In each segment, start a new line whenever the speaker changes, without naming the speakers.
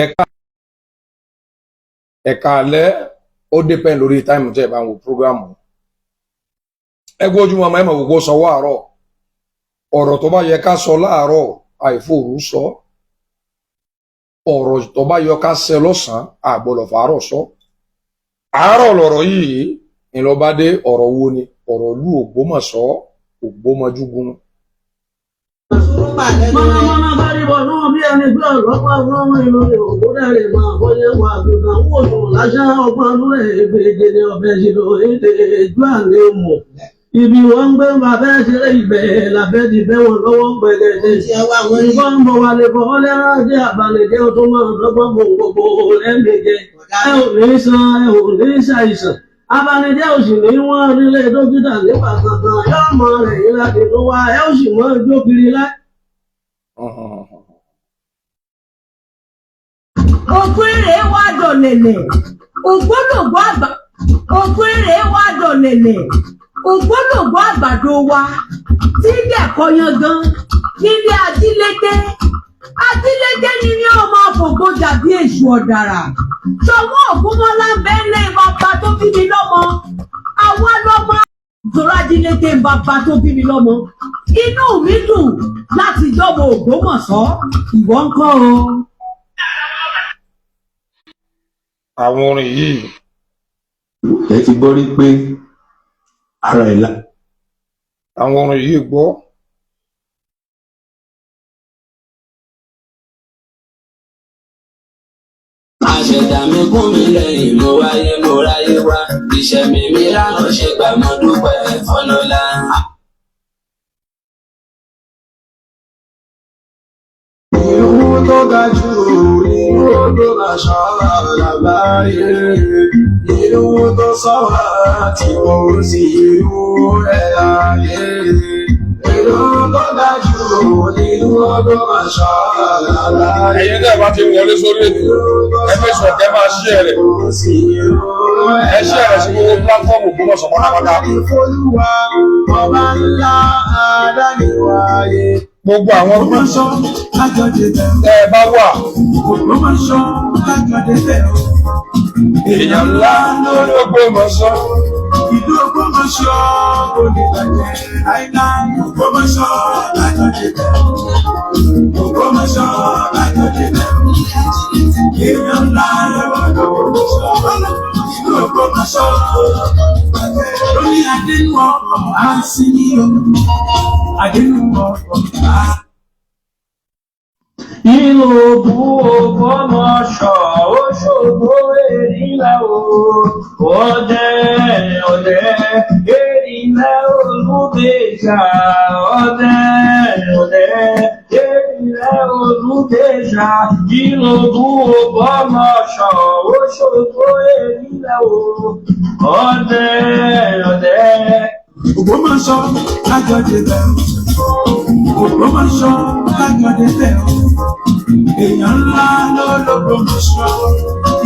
Ẹ̀ka ẹ̀ka alẹ́, ó depend lórí time tẹ́ ẹ bá ń wo program. Ẹ gbọ́ ojúmọ́ ọmọ ẹ mọ̀ gbogbo sọwọ́ àárọ̀. Ọ̀rọ̀ tó bá yẹ ká sọ láàárọ̀, àìfòrú sọ. Ọ̀rọ̀ tó bá yẹ ká sẹ lọ́sàn-án, àgbọ̀dọ̀ fàárọ̀ sọ. Àárọ̀ lọ̀rọ̀ yìí ńlọbadé. Ọ̀rọ̀ wo ni? Ọ̀rọ̀ ìlú Ògbómọ̀ṣọ́, Ògbómọjúgun.
Mọ̀nàmọ́ná bá rí bọ̀ náà bí ẹni pé ọlọ́pàá fún ìlú òkúta rẹ̀ máa bọ́yẹ̀ wà àgùntàn wò sùn láṣà ọgbọ́n inú ẹ̀ gbèdéde ọ̀bẹ ṣìlò èdè ìjú àlè mọ̀. Ibi wọ́n ń gbé bàbá ṣeré ibẹ̀ làbẹ́ ti bẹ́ wọn lọ́wọ́ gbẹgẹdẹ. Ìbọn ń bọ̀ wà lè bọ̀ ọ́lẹ́rán jẹ́ àbálẹ̀jẹ́ tó máa dọ́gbọ́n bò gbogbo lẹ́ẹ̀mejẹ. Ẹ ò ní san, ẹ ò ní ṣàìsàn. Abanijẹ́ ò sì ní wọ́n nílé dókítà nípa kankan. Yóò mọ rẹ̀ yín láti tó wá, ẹ ó sì mọ jó kiri láì.
Ògùn èrè wá dọ̀lẹ̀lẹ̀ ògbólógbò àgbà. Ògùn èrè wá dọ̀lẹ̀lẹ̀ ògbólógbò àgbàdo wa tí dẹ̀kọ́ yangan nílé ajílété. Ajílété ni ní ọmọ àfògbò dàbí èṣù ọ̀dàrà. Ṣọwọ́ Ògúnmọ́lá ń bẹ́ẹ̀ lé bàbá tó bí mi lọ́mọ. Àwa lọ́mọ torí ajílété ń bàbá tó bí mi lọ́mọ. Inú mi dùn láti jọ́mọ Ògbómọ̀ṣọ́. Ìwọ ń kọ́ o.
Àwọn orin yìí.
Ẹ ti gbọ́ rí pé ara ẹ̀ la.
Àwọn orin yìí gbọ́.
Àṣẹ̀dá mi kún mi lẹ́yìn, mo wáyé, mo ráyé wá, iṣẹ́ mi mi ránà ṣe gbà, mo dúpẹ́ fọlọ́lá.
Ìlú tó ga jù, ìlú Ògbómọ̀ṣọ́ làbáyé. Ìlú tó sọ́wọ́ tí kò sí irú rẹ̀ láyé. Ìlú tó ga jù, ìlú Ògbómọ̀ṣọ́ làbáyé.
Ẹ̀yin náà bá ti wọlé sórí ètò, ẹ fẹ́ sọ kẹ́ máa share rẹ̀.
Kò sí irú rẹ̀.
Ẹ share rẹ̀ sí gbogbo platform Ògbómọ̀ṣọ́ pátápátá.
Ìfolúwa, ọba ńlá adániwáyé.
Gbogbo àwọn group
Ògbómọ̀ṣọ́ lájọ débẹ̀.
tẹ́ ẹ bá wà.
Ògbómọ̀ṣọ́ lájọ débẹ̀ o.
Èèyàn ńlá ló l'Ógbómọ̀ṣọ́.
Ìlú Ògbómọ̀ṣọ́ kò lè bàjẹ́ láíláí. Ògbómọ̀ṣọ́ lájọ débẹ̀. Ògbómọ̀ṣọ́ lájọ débẹ̀. Èèyàn ńlá l'Ògbómọ̀ṣọ́. Ìlú Ògbómọ̀ṣọ́ lórí adénú ọkọ̀ á sí ní o. Adénú ọkọ̀ á.
Ìlú Ògbómọ̀ṣọ́, Òṣogbo èrìlẹ̀ o, ọdẹ ọdẹ èrìlẹ̀ olùgbèjà, ọdẹ ọdẹ èrìlẹ̀ olùgbèjà. Ìlú Ògbómọ̀ṣọ́, Òṣogbo èrìlẹ̀ o, ọdẹ ọdẹ.
Ògbómọ̀ṣọ́ lájọ débẹ̀ o. Ògbómọ̀ṣọ́ lájọ débẹ̀ o. Èèyàn ńlá ló l'Ògbómọ̀ṣọ́.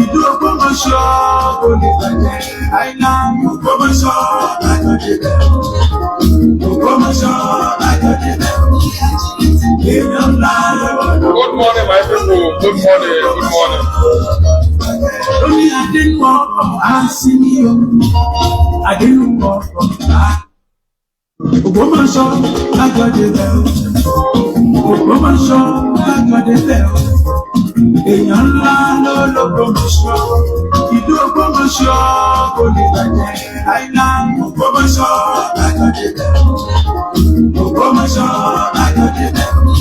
Ìlú Ògbómọ̀ṣọ́ kò lè bàjẹ́ láíláí. Ògbómọ̀ṣọ́ lájọ débẹ̀ o. Ògbómọ̀ṣọ́ lájọ débẹ̀ o. Èèyàn ńlá ló l'Ògbómọ̀ṣọ́.
Good morning, my people. Good morning, good morning.
Lórí adénú ọkọ̀ á sí ní o. Adénú ọkọ̀ á. Ògbómọ̀ṣọ́ lájọ débẹ̀ o. Ògbómọ̀ṣọ́ lájọ débẹ̀ o. Èèyàn ńlá ló l'Ògbómọ̀ṣọ́. Ìlú Ògbómọ̀ṣọ́ kò lè bàjẹ́ láíláí. Ògbómọ̀ṣọ́ lájọ débẹ̀ o. Ògbómọ̀ṣọ́ lájọ débẹ̀ o.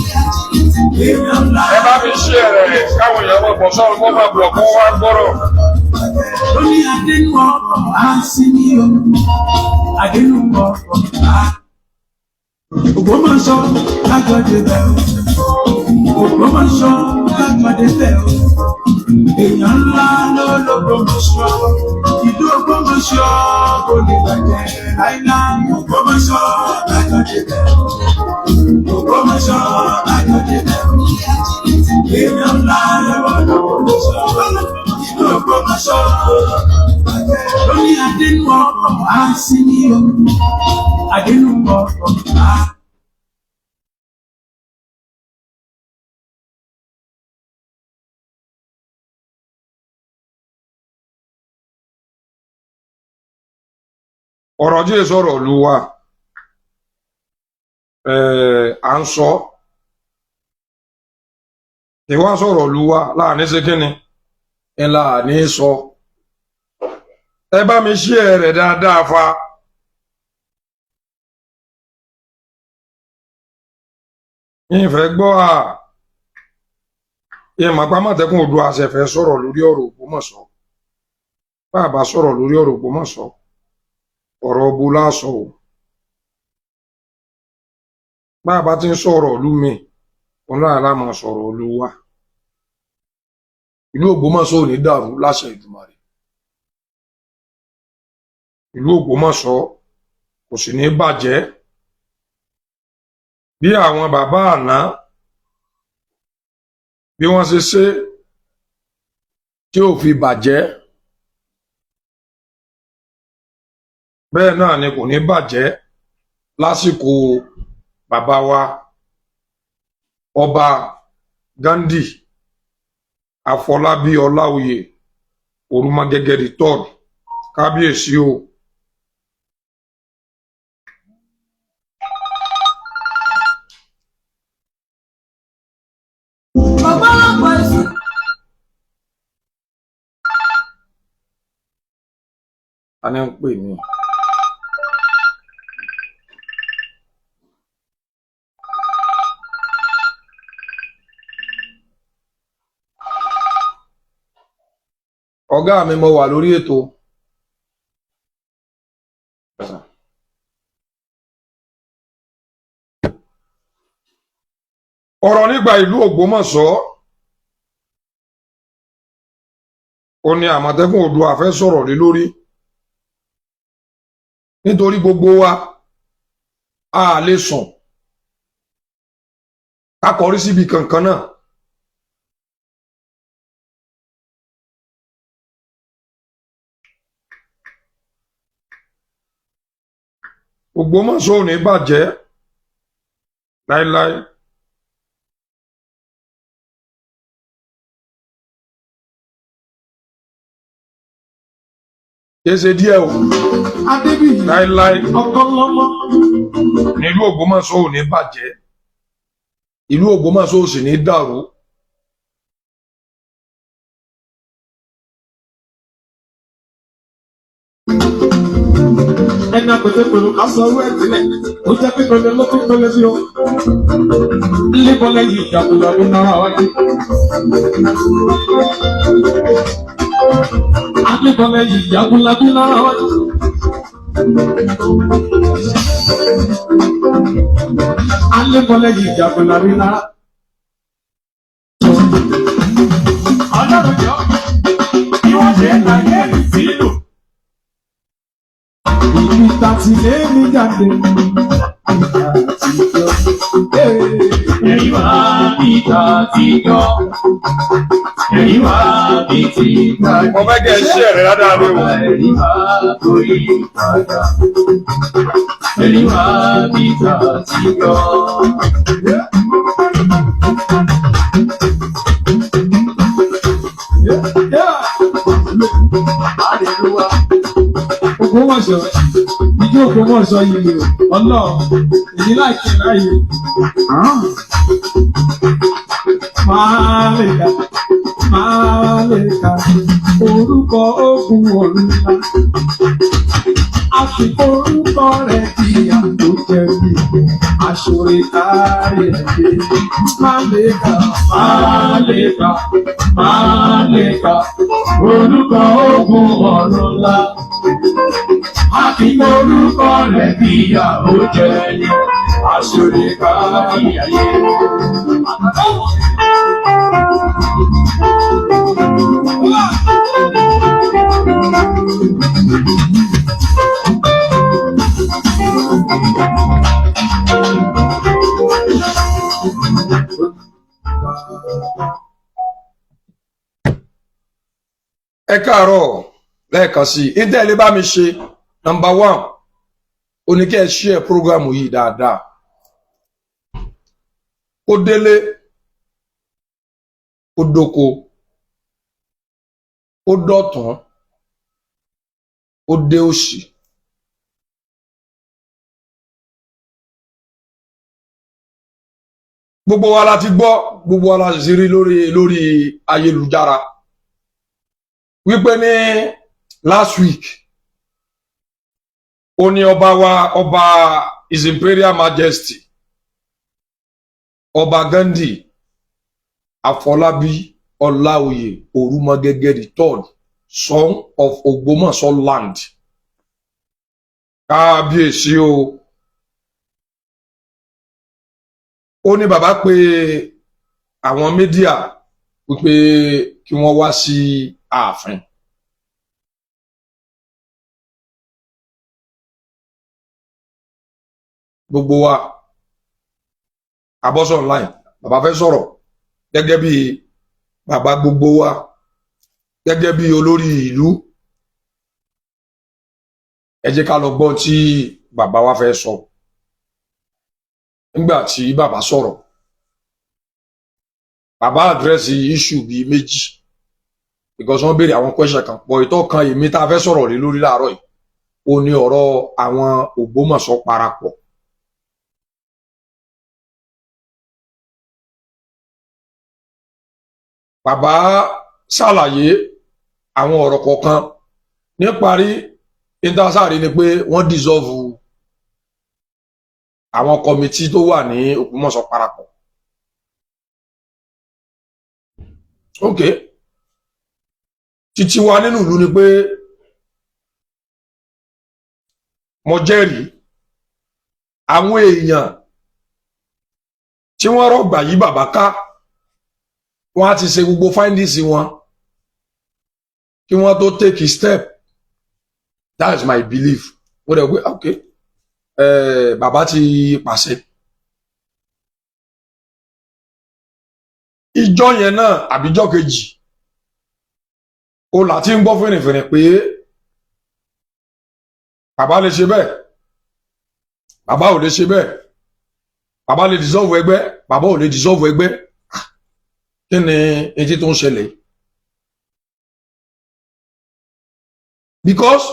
Èèyàn ńlá.
Ẹ bá mi share rẹ̀ káwọn èèyàn máa bọ̀ sọ́run, kó máa bọ̀ kó wá gbọ́rọ̀.
Lórí adénú ọkọ̀ á sí ní o. Adénú ọkọ̀ á. Ògbómọ̀ṣọ́ lájọ débẹ̀ o. Ògbómọ̀ṣọ́ lájọ débẹ̀ o. Èèyàn ńlá ló l'Ògbómọ̀ṣọ́. Ìlú Ògbómọ̀ṣọ́ kò lè bàjẹ́ láíláí. Ògbómọ̀ṣọ́ lájọ débẹ̀ o. Ògbómọ̀ṣọ́ lájọ débẹ̀ o. Èèyàn ńlá ló l'Ògbómọ̀ṣọ́. Ìlú Ògbómọ̀ṣọ́ lórí adénú ọkọ̀ á sí ní o. Adénú ọkọ̀ á.
Ọ̀rọ̀ tí èso ọ̀rọ̀ lu wa à ń sọ ìwá sọ̀rọ̀ lu wa láàní ṣe kínni ńlá ní sọ. Ẹ bá mi ṣí ẹ rẹ̀ dáadáa fa. Ìfẹ́ gbọ́ à ìmọ̀ pàmọ̀tẹ́kùn odò àṣẹfẹ́ sọ̀rọ̀ lórí ọ̀rọ̀ Ògbómọ̀ṣọ́. Bá a bá sọ̀rọ̀ lórí ọ̀rọ̀ Ògbómọ̀ṣọ́, ọ̀rọ̀ ọbú láṣọ o. Bá a bá ti ń sọ̀rọ̀ ìlú mi, òun náà la máa sọ̀rọ̀ ìlú wa. Ìlú Ògbómọ̀ṣọ́ ò ní dàrú láṣẹ Èdùmàrè. Ìlú Ògbómọ̀ṣọ́ kò sì ní bàjẹ́. Bí àwọn bàbá àná bí wọ́n ṣe ṣe tí ò fi bàjẹ́, bẹ́ẹ̀ náà ni kò ní bàjẹ́ lásìkò bàbá wa Ọba Ghandi Afọlábí Ọláoyè Orúmọgẹ́gẹ́ the third. Kábíyèsí o.
Ọ̀pọ̀lọpọ̀ èṣù.
Ta ni ń pè mí? Ọ̀gá mi, mo wà lórí ètò. Ọ̀rọ̀ nípa ìlú Ògbómọ̀ṣọ́ ó ní Àmọ̀tẹ́kùn Oòduà fẹ́ sọ̀rọ̀ lé lórí, nítorí gbogbo wa a lè sùn ká kọrí síbi kankan náà. Ògbómọ̀ṣọ́ ò ní bàjẹ́ láéláé. Kìí ṣe díẹ̀ o.
Adébíyì.
Láéláé.
Ọkọlọmọ.
Nílùú Ògbómọ̀ṣọ́ ò ní bàjẹ́, ìlú Ògbómọ̀ṣọ́ ò sì ní dàrú.
Ẹni àpètè pẹ̀lú ká sọ owó ẹ̀ sílẹ̀ ó jẹ́ pípẹ́lẹ́ ló pípẹ́lẹ́ sí o. Líbọ̀lẹ̀ yìí jagunjagun náírà wájú. Alíbọ̀lẹ̀ yìí jagunlagun náírà wájú. Alíbọ̀lẹ̀ yìí jagunlagun náírà.
Ọlọ́run jọ bí wọ́n ṣe ń ayé sílù.
Ibi tá ti lé mi jáde. Ìgbà àtijọ́.
Èyí wá bí tàtijọ́. Èyí wá bí ti tàjọ́.
Mo fẹ́ kẹ́ ẹ ṣí ẹ̀rẹ́ dáadáa ni o.
Èyí wá torí padà. Èyí wá bí tàtijọ́.
Yeah.
Hallelujah.
Ògbómọ̀ṣọ́, ijó Ògbómọ̀ṣọ́ yìí o, Ọlọ́run èyí láìpẹ́ láàyè. Máa lè ka, máa lè ka, orúkọ ogun ọ̀run ńlá. A fi orúkọ rẹ̀ di àtòjẹ̀bi, aṣọre kárí ẹ̀dẹ́. Máa lè ka,
Máa lè ka, máa lè ka, orúkọ ogun ọ̀run ńlá. A fi orúkọ rẹ̀ bí ìyàwó jẹ ní aṣọ́lé kárí ayé.
Ẹ káàárọ̀ lẹ́ẹ̀kan sí i. Ìtẹ́ ilé bá mi ṣe, number one, ó ní kí ẹ share program yìí dáadáa, ó délé, ó dóko, ó dọ̀tún, ó dé òsì. Gbogbo wa la ti gbọ́, gbogbo wa la sì rí lórí ayélujára wípé ní last week, ó ní ọba wa, ọba His Imperial Majesty Ọba Ghandi Afọlábí Ọláoyè Orúmọgẹgẹ the third, son of Ògbómọ̀ṣọ́ land, kábíyèsí o, ó ní bàbá pé àwọn media wípé kí wọ́n wá sí ààfin. Gbogbo wa abọ́sọ̀ online, bàbá fẹ́ sọ̀rọ̀ gẹ́gẹ́ bí bàbá gbogbo wa, gẹ́gẹ́ bí olórí ìlú. Ẹ jẹ́ ká lọ gbọ́ tí bàbá wa fẹ́ sọ. Nígbà tí bàbá sọ̀rọ̀, bàbá address issue bíi méjì because wọ́n béèrè àwọn question kan pọ̀. Ìtọ́ kan èmi tá a fẹ́ sọ̀rọ̀ lé lórí láàárọ̀ yìí, ó ní ọ̀rọ̀ àwọn Ògbómọ̀ṣọ́ parapọ̀. Bàbá ṣàlàyé àwọn ọ̀rọ̀ kọ̀ọ̀kan. Níparí, intasari ni pé wọ́n dissolve àwọn committee tó wà ní Ògbómọ̀ṣọ́ parapọ̀. Ok, títí wa nínú ìlú ni pé mo jẹ́rìí àwọn èèyàn tí wọ́n rọ̀gbà yí bàbá ká, wọ́n á ti ṣe gbogbo findings wọn kí wọ́n tó take a step. That is my belief. Wọ́n dẹ̀ pé ok, bàbá ti pàṣẹ. Ìjọ yẹn náà àbíjọ́ kejì o là ti ń gbọ́ fìrìfìrì pé bàbá lè ṣe bẹ́ẹ̀, bàbá ò lè ṣe bẹ́ẹ̀, bàbá lè dissolve ẹgbẹ́, bàbá ò lè dissolve ẹgbẹ́. Kí ni etí tó ń ṣẹlẹ̀? Because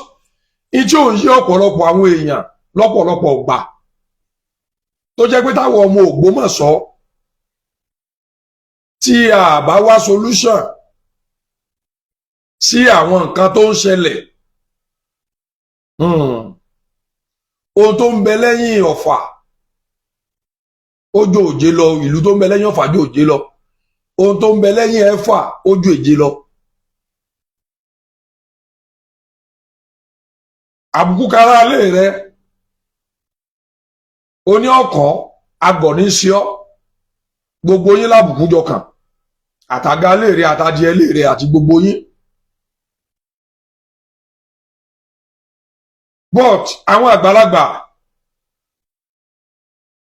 ìtí ò ń yí ọ̀pọ̀lọpọ̀ àwọn èèyàn lọ́pọ̀lọpọ̀ gbà tó jẹ́ pé táwọn ọmọ Ògbómọ̀ṣọ́ tí a bá wá solution sí àwọn nǹkan tó ń ṣẹlẹ̀, ohun tó ń bẹ lẹ́yìn Ọ̀fà ó ju òjé lọ, ìlú tó ń bẹ lẹ́yìn Ọ̀fà ju òjé lọ, ohun tó ń bẹ lẹ́yìn ẹ̀fà ó ju èje lọ. Àbùkù kára lé rẹ oní ọkàn agọ̀ ní sí ọ, gbogbo yín lábùkù jọ kàn, àtàgà léèrè, àtàdìẹ léèrè, àti gbogbo yín. But àwọn àgbàlagbà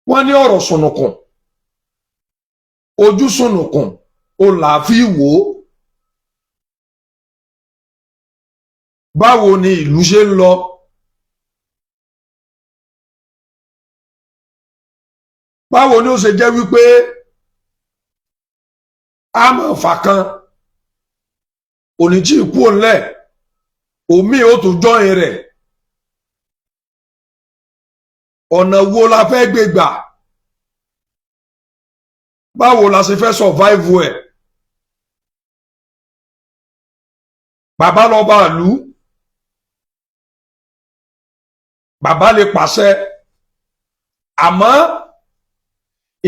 wọ́n ní ọ̀rọ̀ sùnùkùn, ojú sùnùkùn ó là fi wò ó. Báwo ni ìlú ṣe ń lọ? Báwo ni ó ṣe jẹ́ wípé a mọ̀ fà kan òní tí ìkú òǹlẹ̀ omi ò tún jọyìn rẹ̀? Ọ̀nà wo la fẹ́ gbé gbà? Báwo la ṣe fẹ́ survive ẹ̀? Bàbá lọ́ba ìlú, bàbá lè pàṣẹ, àmọ́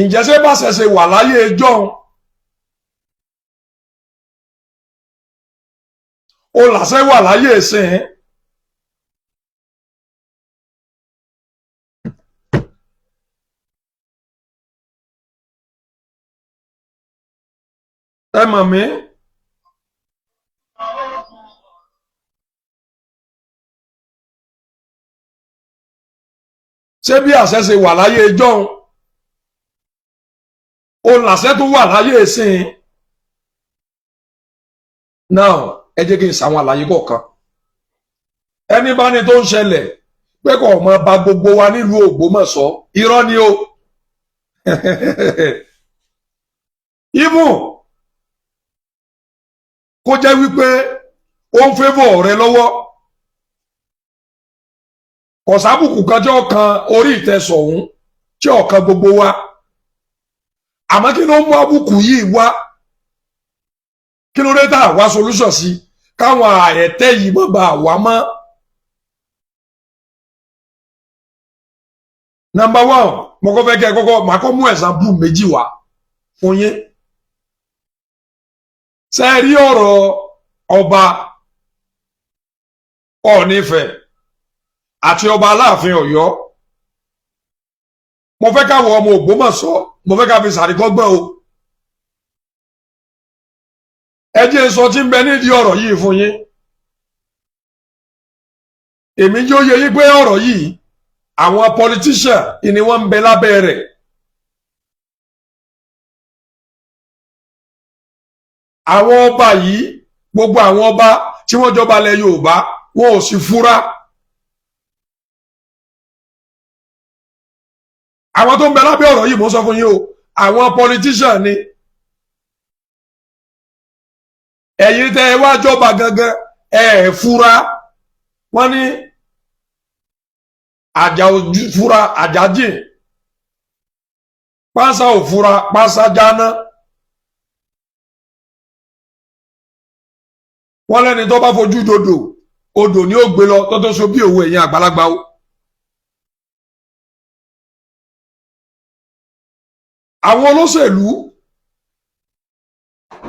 ǹjẹ́ ṣé bá ṣẹ̀ṣẹ̀ wà láyé ẹjọ́ ó làṣẹ wà láyé ìsìn? Ẹ mọ̀ mí. Ṣé bí àṣẹ ṣe wà láyé ẹjọ́ ó làṣẹ tó wà láyé ìsìn? Now, ẹ jẹ́ kí n ṣàwọn àlàyé kọ̀ọ̀kan. Ẹni bá ní tó ń ṣẹlẹ̀ pé kò mọ ba gbogbo wa nílùú Ògbómọ̀ṣọ́, irọ́ ni o. Even kó jẹ́ wípé ó ń fẹ́fọ̀ rẹ lọ́wọ́, kọ̀sábùkù kan tí ó kan orí ìtẹ̀sọ̀hún tí ó kan gbogbo wa. Àmọ́ kí ló mú àbùkù yìí wá? Kí ló dé tá a wá solution sí káwọn àẹ̀tẹ́ yìí mọ́ bá wà mọ́? Number one, mo kọ́ fẹ́ kẹ́ ẹ kọ́kọ́ màá kọ́ mú example méjì wá fún yín. Ṣé ẹ rí ọ̀rọ̀ ọba Ọọ̀ni Ifẹ̀ àti ọba Aláàfin Ọ̀yọ́? Mo fẹ́ káwọn ọmọ Ògbómọ̀ṣọ́, mo fẹ́ ká fi sàríkọ́gbọ́n o. Ẹ jẹ́ n sọ tí ń bẹ nídìí ọ̀rọ̀ yìí fún yín. Èmi jẹ́ ó yé yín pé ọ̀rọ̀ yìí, àwọn politician ni wọ́n ń bẹ lábẹ́ rẹ̀. Àwọn ọba yìí, gbogbo àwọn ọba tí wọ́n jọba lẹ̀ Yorùbá, wọn ò sì fura. Àwọn tó ń bẹ lábẹ́ ọ̀rọ̀ yìí, mo sọ fún yín o, àwọn politician ni. Ẹ̀yin tẹ́ ẹ wá jọba gangan, ẹ ẹ̀ fura. Wọ́n ní àjà ojú fura, àjà jìn, pánsá ò fura, pánsá jáná. Wọ́n lẹ́ni tó bá fojú dodo, odò ni ó gbé lọ. Tó tó so bí òwe ẹ̀yin àgbàlagbà o. Àwọn olóṣèlú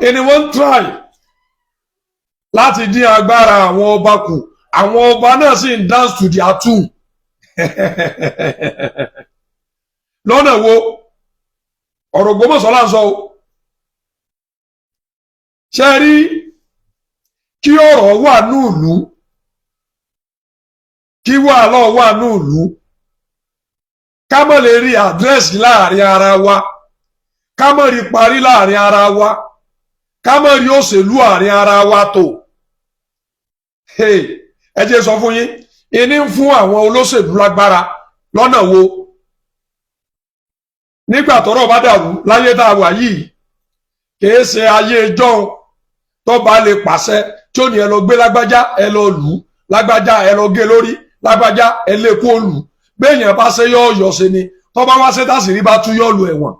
ẹni wọ́n ń try láti dín agbára àwọn ọba kù. Àwọn ọba náà sì ń dance to their tune. Lọ́nà wo? Ọ̀rọ̀ Ògbómọ̀ṣọ́ là ń sọ o. Ṣe rí kí ọ̀rọ̀ wà nílùú, kí wàhálà wà nílùú, ká má lè rí àdírẹ́sì láàrin ara wa, ká má rí parí láàrin ara wa, ká má rí òṣèlú àárín ara wa tó. Ẹ jẹ́ sọ fún yín, ìní ń fún àwọn olóṣèlú lágbára. Lọ́nà wo? Nígbà tọ́rọ̀ bá dàrú láyé tá a wà yìí, kìí ṣe ayé jọ́un tó bá lè pàṣẹ tí ó ní ẹ lọ gbé lágbájá, ẹ lọ lù ú, lágbájá, ẹ lọ gé lórí, lágbájá, ẹ lé kó lù ú. Béèyàn bá ṣe yọ ọyọ ṣe ni. Tó bá wá ṣe tásìrí bá tú, yọ lu ẹ̀wọ̀n.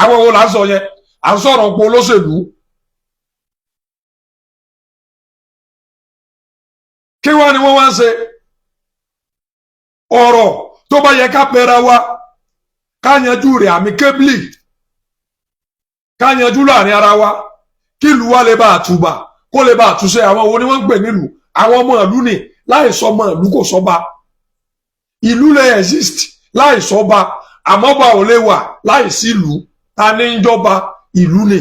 Àwọn wo là ń sọ yẹn? À ń sọ̀rọ̀ pé olóṣèlú. Kí wá ni wọ́n wá ń ṣe? Ọ̀rọ̀ tó bá yẹ ká pera wa, ká yanjú rẹ̀ àmì kébìlì, ká yanjú láàrin ara wa, kí ìlú wa lè bá àtúbà, kó lè bá àtúnṣe. Àwọn wo ni wọ́n ń pè nílùú? Àwọn ọmọ ìlú ni. Láì sọmọ ìlú, kò sọba. Ìlú lè exist láì sọba, àmọ́ bá ò lè wà láì sílùú. Ta ní ń jọba ìlú ni.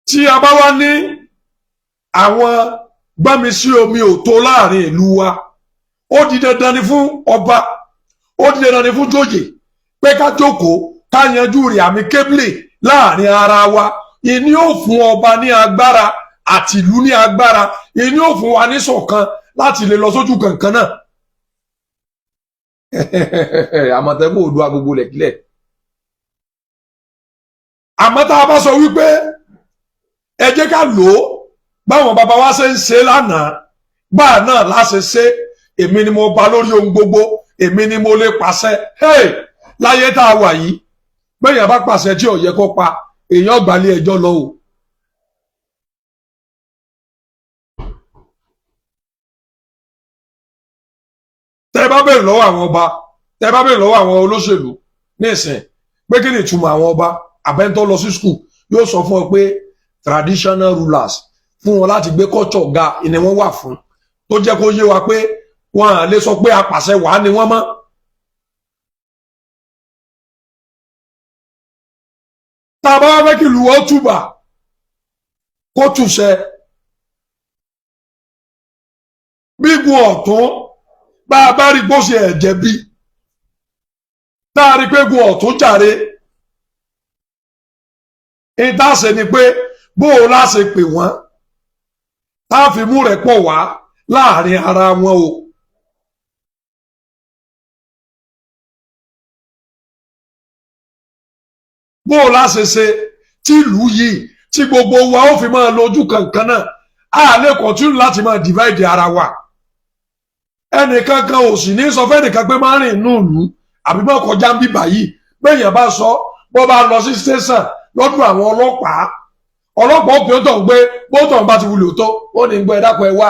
Tí a bá wá ní àwọn gbọ́nmi sí omi ò tó láàrin ìlú wa, ó di dandan ni fún ọba, ó di dandan ni fún jòyè pé ká jókòó, ká yanjú rẹ̀ àmì kébìlì láàrin ara wa. Ìní ò fún ọba ní agbára àti ìlú ní agbára, ìní ò fún wa ní ṣọ̀kan láti lè lọ sójú kankan náà. Àmọ̀tẹ́kùn Oòduà gbogbo lẹ̀kílẹ̀. Àmọ́ tá a bá sọ wípé ẹ jẹ́ ká lò ó báwọn bàbá wa ṣe ń ṣe lánàá, gbà náà láṣẹ ṣe, èmi ni mo ba lórí ohun gbogbo, èmi ni mo lè pàṣẹ. Hey, láyé tá a wà yìí, bẹ́ẹ̀ bá pàṣẹ tí ò yẹ kó pa, èèyàn gbalé ẹjọ́ lọ o. Tẹ́ bá bẹ̀rẹ̀ lọ́wọ́ àwọn ọba, tẹ́ bá bẹ̀rẹ̀ lọ́wọ́ àwọn olóṣèlú nísìn pé kí ni ìtumọ̀ àwọn ọba, àbẹ́ntọ́ lọ sí school yóò sọ fún ọ pé traditional rulers, fún wọn láti gbé culture ga ni wọ́n wà fún, tó jẹ́ kó yé wa pé wọ́n à lè sọ pé apàṣẹ wàá ni wọ́n mọ́. Tá a bá wá fẹ́ kí ìlú wọn túbà, kó túṣẹ, bígun ọ̀tún bá a bá rí bó ṣe ẹ̀jẹ̀ bí tá a rí pé gun ọ̀tún jàre, ìtàṣe ni pé bó o láṣẹ pè wọ́n tá a fi mú rẹ̀ pọ̀ wá láàrin ara wọn o. Bó o láṣẹ ṣe tí ìlú yìí, tí gbogbo wa ó fi máa lójú kankan náà. A lè continue láti máa divide ara wa. Ẹnìkan kan ò sì ní sọ fẹ́nìkan pé má rìn inú ìlú àbí má kọjá ń bíbà yìí. Bẹ́ẹ̀yàn bá sọ, bó bá lọ sí station lọ́dún àwọn ọlọ́pàá, ọlọ́pàá ó pè ó tọ̀ ń gbé bótọ̀ ń bá ti wulẹ̀ tó, ó ní gbọ́, ẹ dákun, ẹ wá,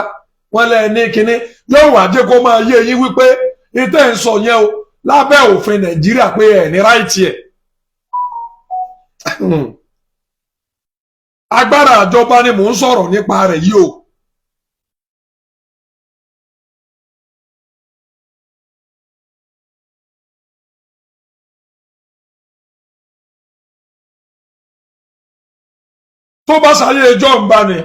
wọ́n lẹ́ ní kínní yóò wá jẹ́ kó máa yé yín wípé ìtẹ́ ń sọ yẹn o, lábẹ́ òfin Nàìjíríà, pé ẹ̀ ní right ẹ̀. Agbára àjọba ni mò ń sọ̀rọ̀ nípa rẹ̀ yìí o. Tó bá sáyé ẹjọ́ ń bá ni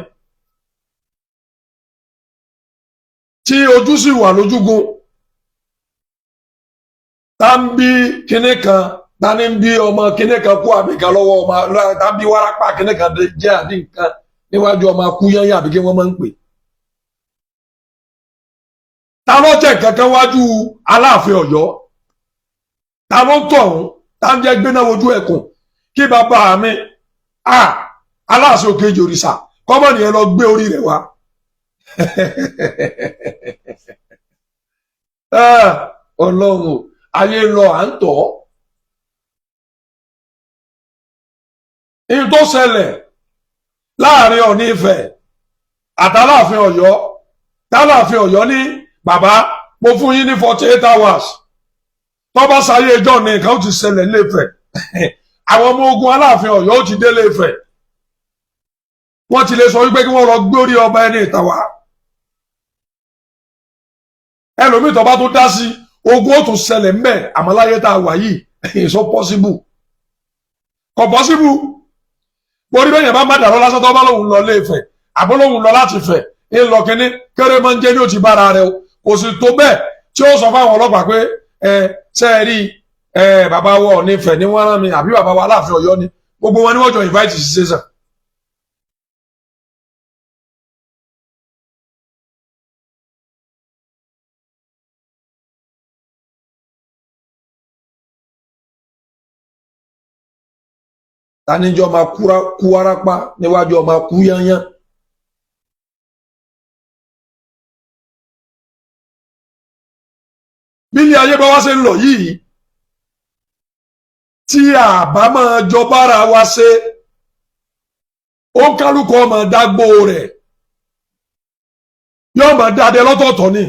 tí ojú sì wà lójúgun, tá ń bí kinní kan, tá ní bí ọmọ kinní kan kú àbíkan lọ́wọ́ ọmọ, tá ń bí wárápá kinní kan jẹ́ àbí nǹkan níwájú ọmọ akúyányá, àbí kí wọ́n máa ń pè. Ta ló jẹ́ kankan wájú Aláàfin Ọ̀yọ́? Ta ló ń tọ̀ ọ̀hún? Tá ń jẹ́ gbéná wojú ẹkùn kí bàbá mi a Aláàfin Òkèjì òrìṣà kọ́mọ̀ nìyẹn lọ gbé orí rẹ̀ wá. Ọlọ́run, ayé lọ à ń tọ̀ ọ́. Ihun tó ṣẹlẹ̀ láàrin Ọ̀ọ̀ni Ifẹ̀ àtàláàfin Ọ̀yọ́, tàláàfin Ọ̀yọ́ ní, "Bàbá, mo fún yín ní 48 hours." Tó bá sáyé ẹjọ́ ní nǹkan ó ti ṣẹlẹ̀ l'Ilé-Ifẹ̀. Àwọn ọmọ ogun Aláàfin Ọ̀yọ́ ó ti dé Ilé-Ifẹ̀, wọ́n ti lè sọ wípé kí wọ́n lọ gbórí ọba ẹni ìtàn wá. Ẹlòmíì tó bá tó dá sí ogun, ó tún ṣẹlẹ̀ ńbẹ̀. Àmọ́ láyé tá a wà yìí, it's not possible, kò possible. Borí bẹ́ẹ̀ yẹn bá má dàrọ́ lásán, tó bá lóun lọ Ilé Ifẹ̀ àbó lóun lọ láti Ifẹ̀ ń lọ kínní kéré máa ń jẹ́ ní ó ti bára rẹ o. Kò sì tó bẹ́ẹ̀ tí ó sọ fáwọn ọlọ́pàá pé ẹ ṣe é rí ẹ, bàbá wa Ọọ̀ni Ifẹ̀ ní wọ́n rán mi, àbí bàbá wa Aláàfin Ọ̀yọ́ ni. Gbogbo wọn ni wọ́n jọ invite sí station. Taníjọ́ máa kú wárápá níwájú ọmọ kú yányán. Bílí ayé bá wá ṣe ń lọ yìí, tí a bá máa jọ bára wa ṣe, ó kálukú ọmọ dágbó rẹ̀, yóò máa dáadé lọ́tọ̀ọ̀tọ̀ ni,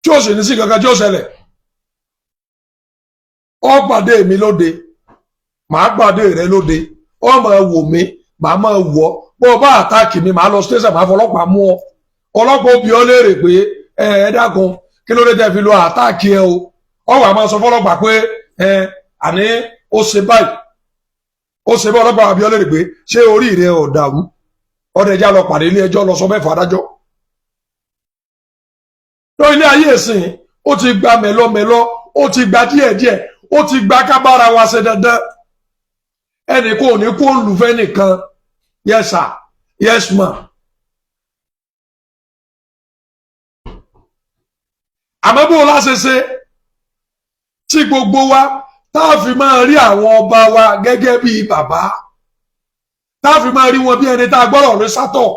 tí ó sì ní sí kankan tí ó ṣẹlẹ̀. Ó pàdé mi lóde, màá pàdé rẹ lóde, ó máa wò mí, màá máa wọ̀. Bó o bá attack mi, màá lọ station, màá fọlọ́pàá mú ọ. Ọlọ́pàá ó bi ọ́ léèrè pé ẹ ẹ dákun, kí ló dé tẹ́ fi lọ attack ẹ o? Ọ wà máa sọ fọlọ́pàá pé ẹ àní ó ṣe báyìí, ó ṣe báyìí. Ọlọ́pàá bi ọ́ léèrè pé ṣé orí rẹ ò dàrú? Ọdẹ ẹja lọ pàdé ilé ẹjọ́, lọ sọ mẹ́fà adájọ́. Lórí ilé ayé ìsìn, ó ti gba mẹ́lọ́mẹ́lọ́, ó ti gba díẹ̀díẹ̀, ó ti gba kábàárà wa ṣe dandan. Ẹnì kò ní kó olùfẹ́ nìkan. Yes sir, yes ma. Àmọ́ bó o láṣẹ ṣe tí gbogbo wa tá a fi máa rí àwọn ọba wa gẹ́gẹ́ bí bàbá, tá a fi máa rí wọn bí ẹni tá a gbọ́dọ̀ lọ sátọ̀,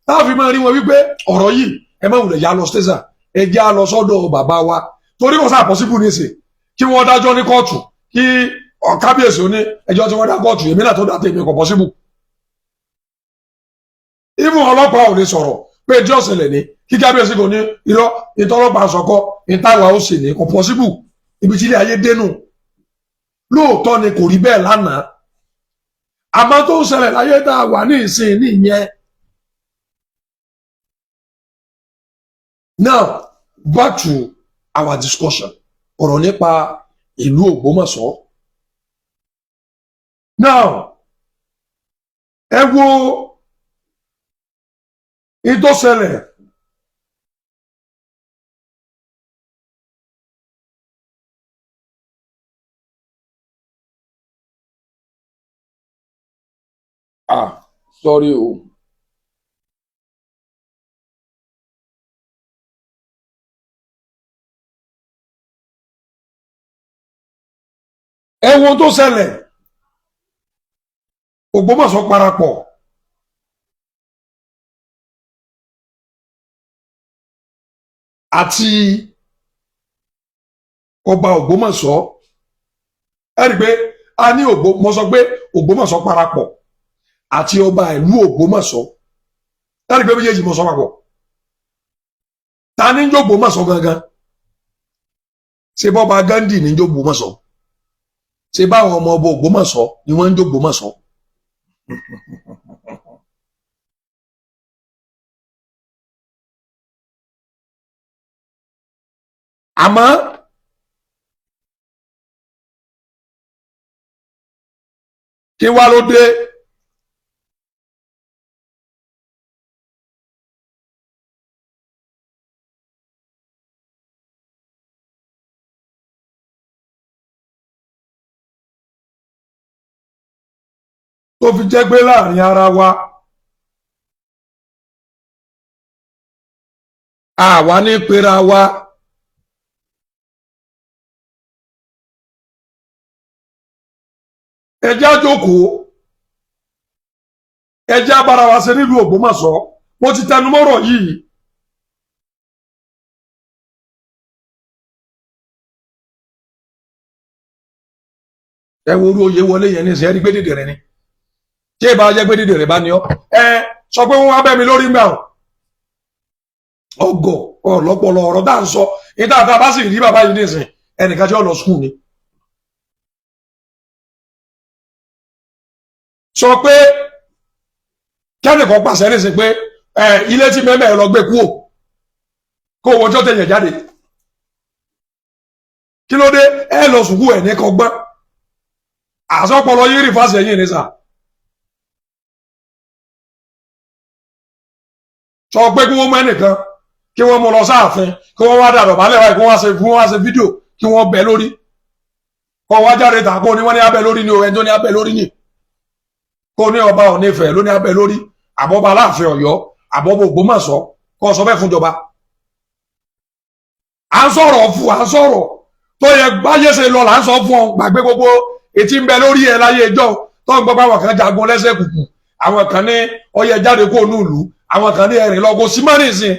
tá a fi máa rí wọn wípé ọ̀rọ̀ yìí, ẹ má wulẹ̀ yá lọ station, ẹ jẹ́ á lọ sọ́dọ̀ bàbá wa, torí kò sáà possible nísìn kí wọ́n dájọ́ ní kóòtù, kí kábíyèsí ó ní ẹjọ́ tí wọ́n dá kóòtù, èmi náà tó dá tèmi. Kò possible. Even ọlọ́pàá ò lè sọ̀rọ̀ pé ẹjọ́ ṣẹlẹ̀ ní kí kábíyèsí kò ní irọ́, ìtọ́lọ́pàá sọ̀kọ́ ìtawà ó sì ní. Kò possible. Ibi tí ilé ayé dénú, lóòótọ́ ni kò rí bẹ́ẹ̀ lánàá, àmọ́ tó ń ṣẹlẹ̀ láyé tá a wà ní ìsìn nìyẹn. Now, back to our discussion, ọ̀rọ̀ nípa ìlú Ògbómọ̀ṣọ́. Now, ẹ wo ìtò ṣẹlẹ̀ ah, sorry o. Ẹ wo tó ṣẹlẹ̀, Ògbómọ̀ṣọ́ parapọ̀. Àti ọba Ògbómọ̀ṣọ́, ẹ rí i pé a ní Ògbó, mo sọ pé Ògbómọ̀ṣọ́ parapọ̀ àti ọba ìlú Ògbómọ̀ṣọ́. Ẹ rí i pé méjèèjì mo sọ papọ̀. Ta ní ń jÓgbómọ̀ṣọ́ gangan? Ṣé bọ́ba Gandhi ní jÓgbómọ̀ṣọ́? Ṣé báwọn ọmọ ọba Ògbómọ̀ṣọ́ ni wọ́n ń jÓgbómọ̀ṣọ́? Àmọ́ kí wá ló dé tó fi jẹ́ pé láàrin ara wa, àwa ní pera wa, ẹ jẹ́ á jókòó, ẹ jẹ́ á bára wa ṣe nílùú Ògbómọ̀ṣọ́? Mo ti tẹnumọ́rọ̀ yìí. Ẹ wo orú oyè wọlé yẹn ní sẹ, ẹ rí gbé dèdè rẹ ni. Tí ìbá jẹ́ pé dèdè rẹ bá ní ọ, ẹ sọ pé wọ́n wá bẹ́ mi lórí mbẹ́ ọgọ ọlọpọlọ. Ọ̀rọ̀ tá à ń sọ níta tá a bá sì rí bàbá yìí nísìn, ẹnìkan tí ó lọ school ni. Sọ pé kẹ́nìkan pàṣẹ nísìn pé ẹ ilé tí mẹ́mẹ́ lọ gbé kúò, kó owó tó tẹ̀yẹ̀ jáde. Kí ló dé? Ẹ lọ sùkúù ẹ̀ ní kọgbọ́n àsọpọlọ yìí rí fásitì ẹ̀yìn ní sà. Sọ pé kí wọ́n mú ẹnìkan, kí wọ́n mú lọ sáàfin, kí wọ́n wá dàdọ̀ balẹ̀ báyìí, kí wọ́n wá ṣe fídíò, kí wọ́n bẹ̀ lórí, kọ́ wá jáde tà, kó ní wọ́n ní abẹ́ lórí ni o. Ẹni tó ní abẹ́ lórí ni kó ní ọba Ọọ̀ni Ifẹ̀ ló ní abẹ́ lórí, àbọ̀bá Aláàfin Ọ̀yọ́, àbọ̀bá Ògbómọ̀ṣọ́, kó sọ bẹ́ẹ̀ fúnjọba. À ń sọ̀rọ̀ fún, à ń sọ̀rọ̀ tó yẹ báyé ṣe lọ là ń sọ fún ọ. Gbàgbé gbogbo etí ń bẹ lórí ẹ láyé ẹjọ́ tó ń gbọ́ pé àwọn kan jagun lẹ́sẹ̀ kùkù, àwọn kan ní ọyẹ jáde kó nù ìlú, àwọn kan ní ẹ̀rìn lọ́gọ́ sí mọ́nì ìsìn.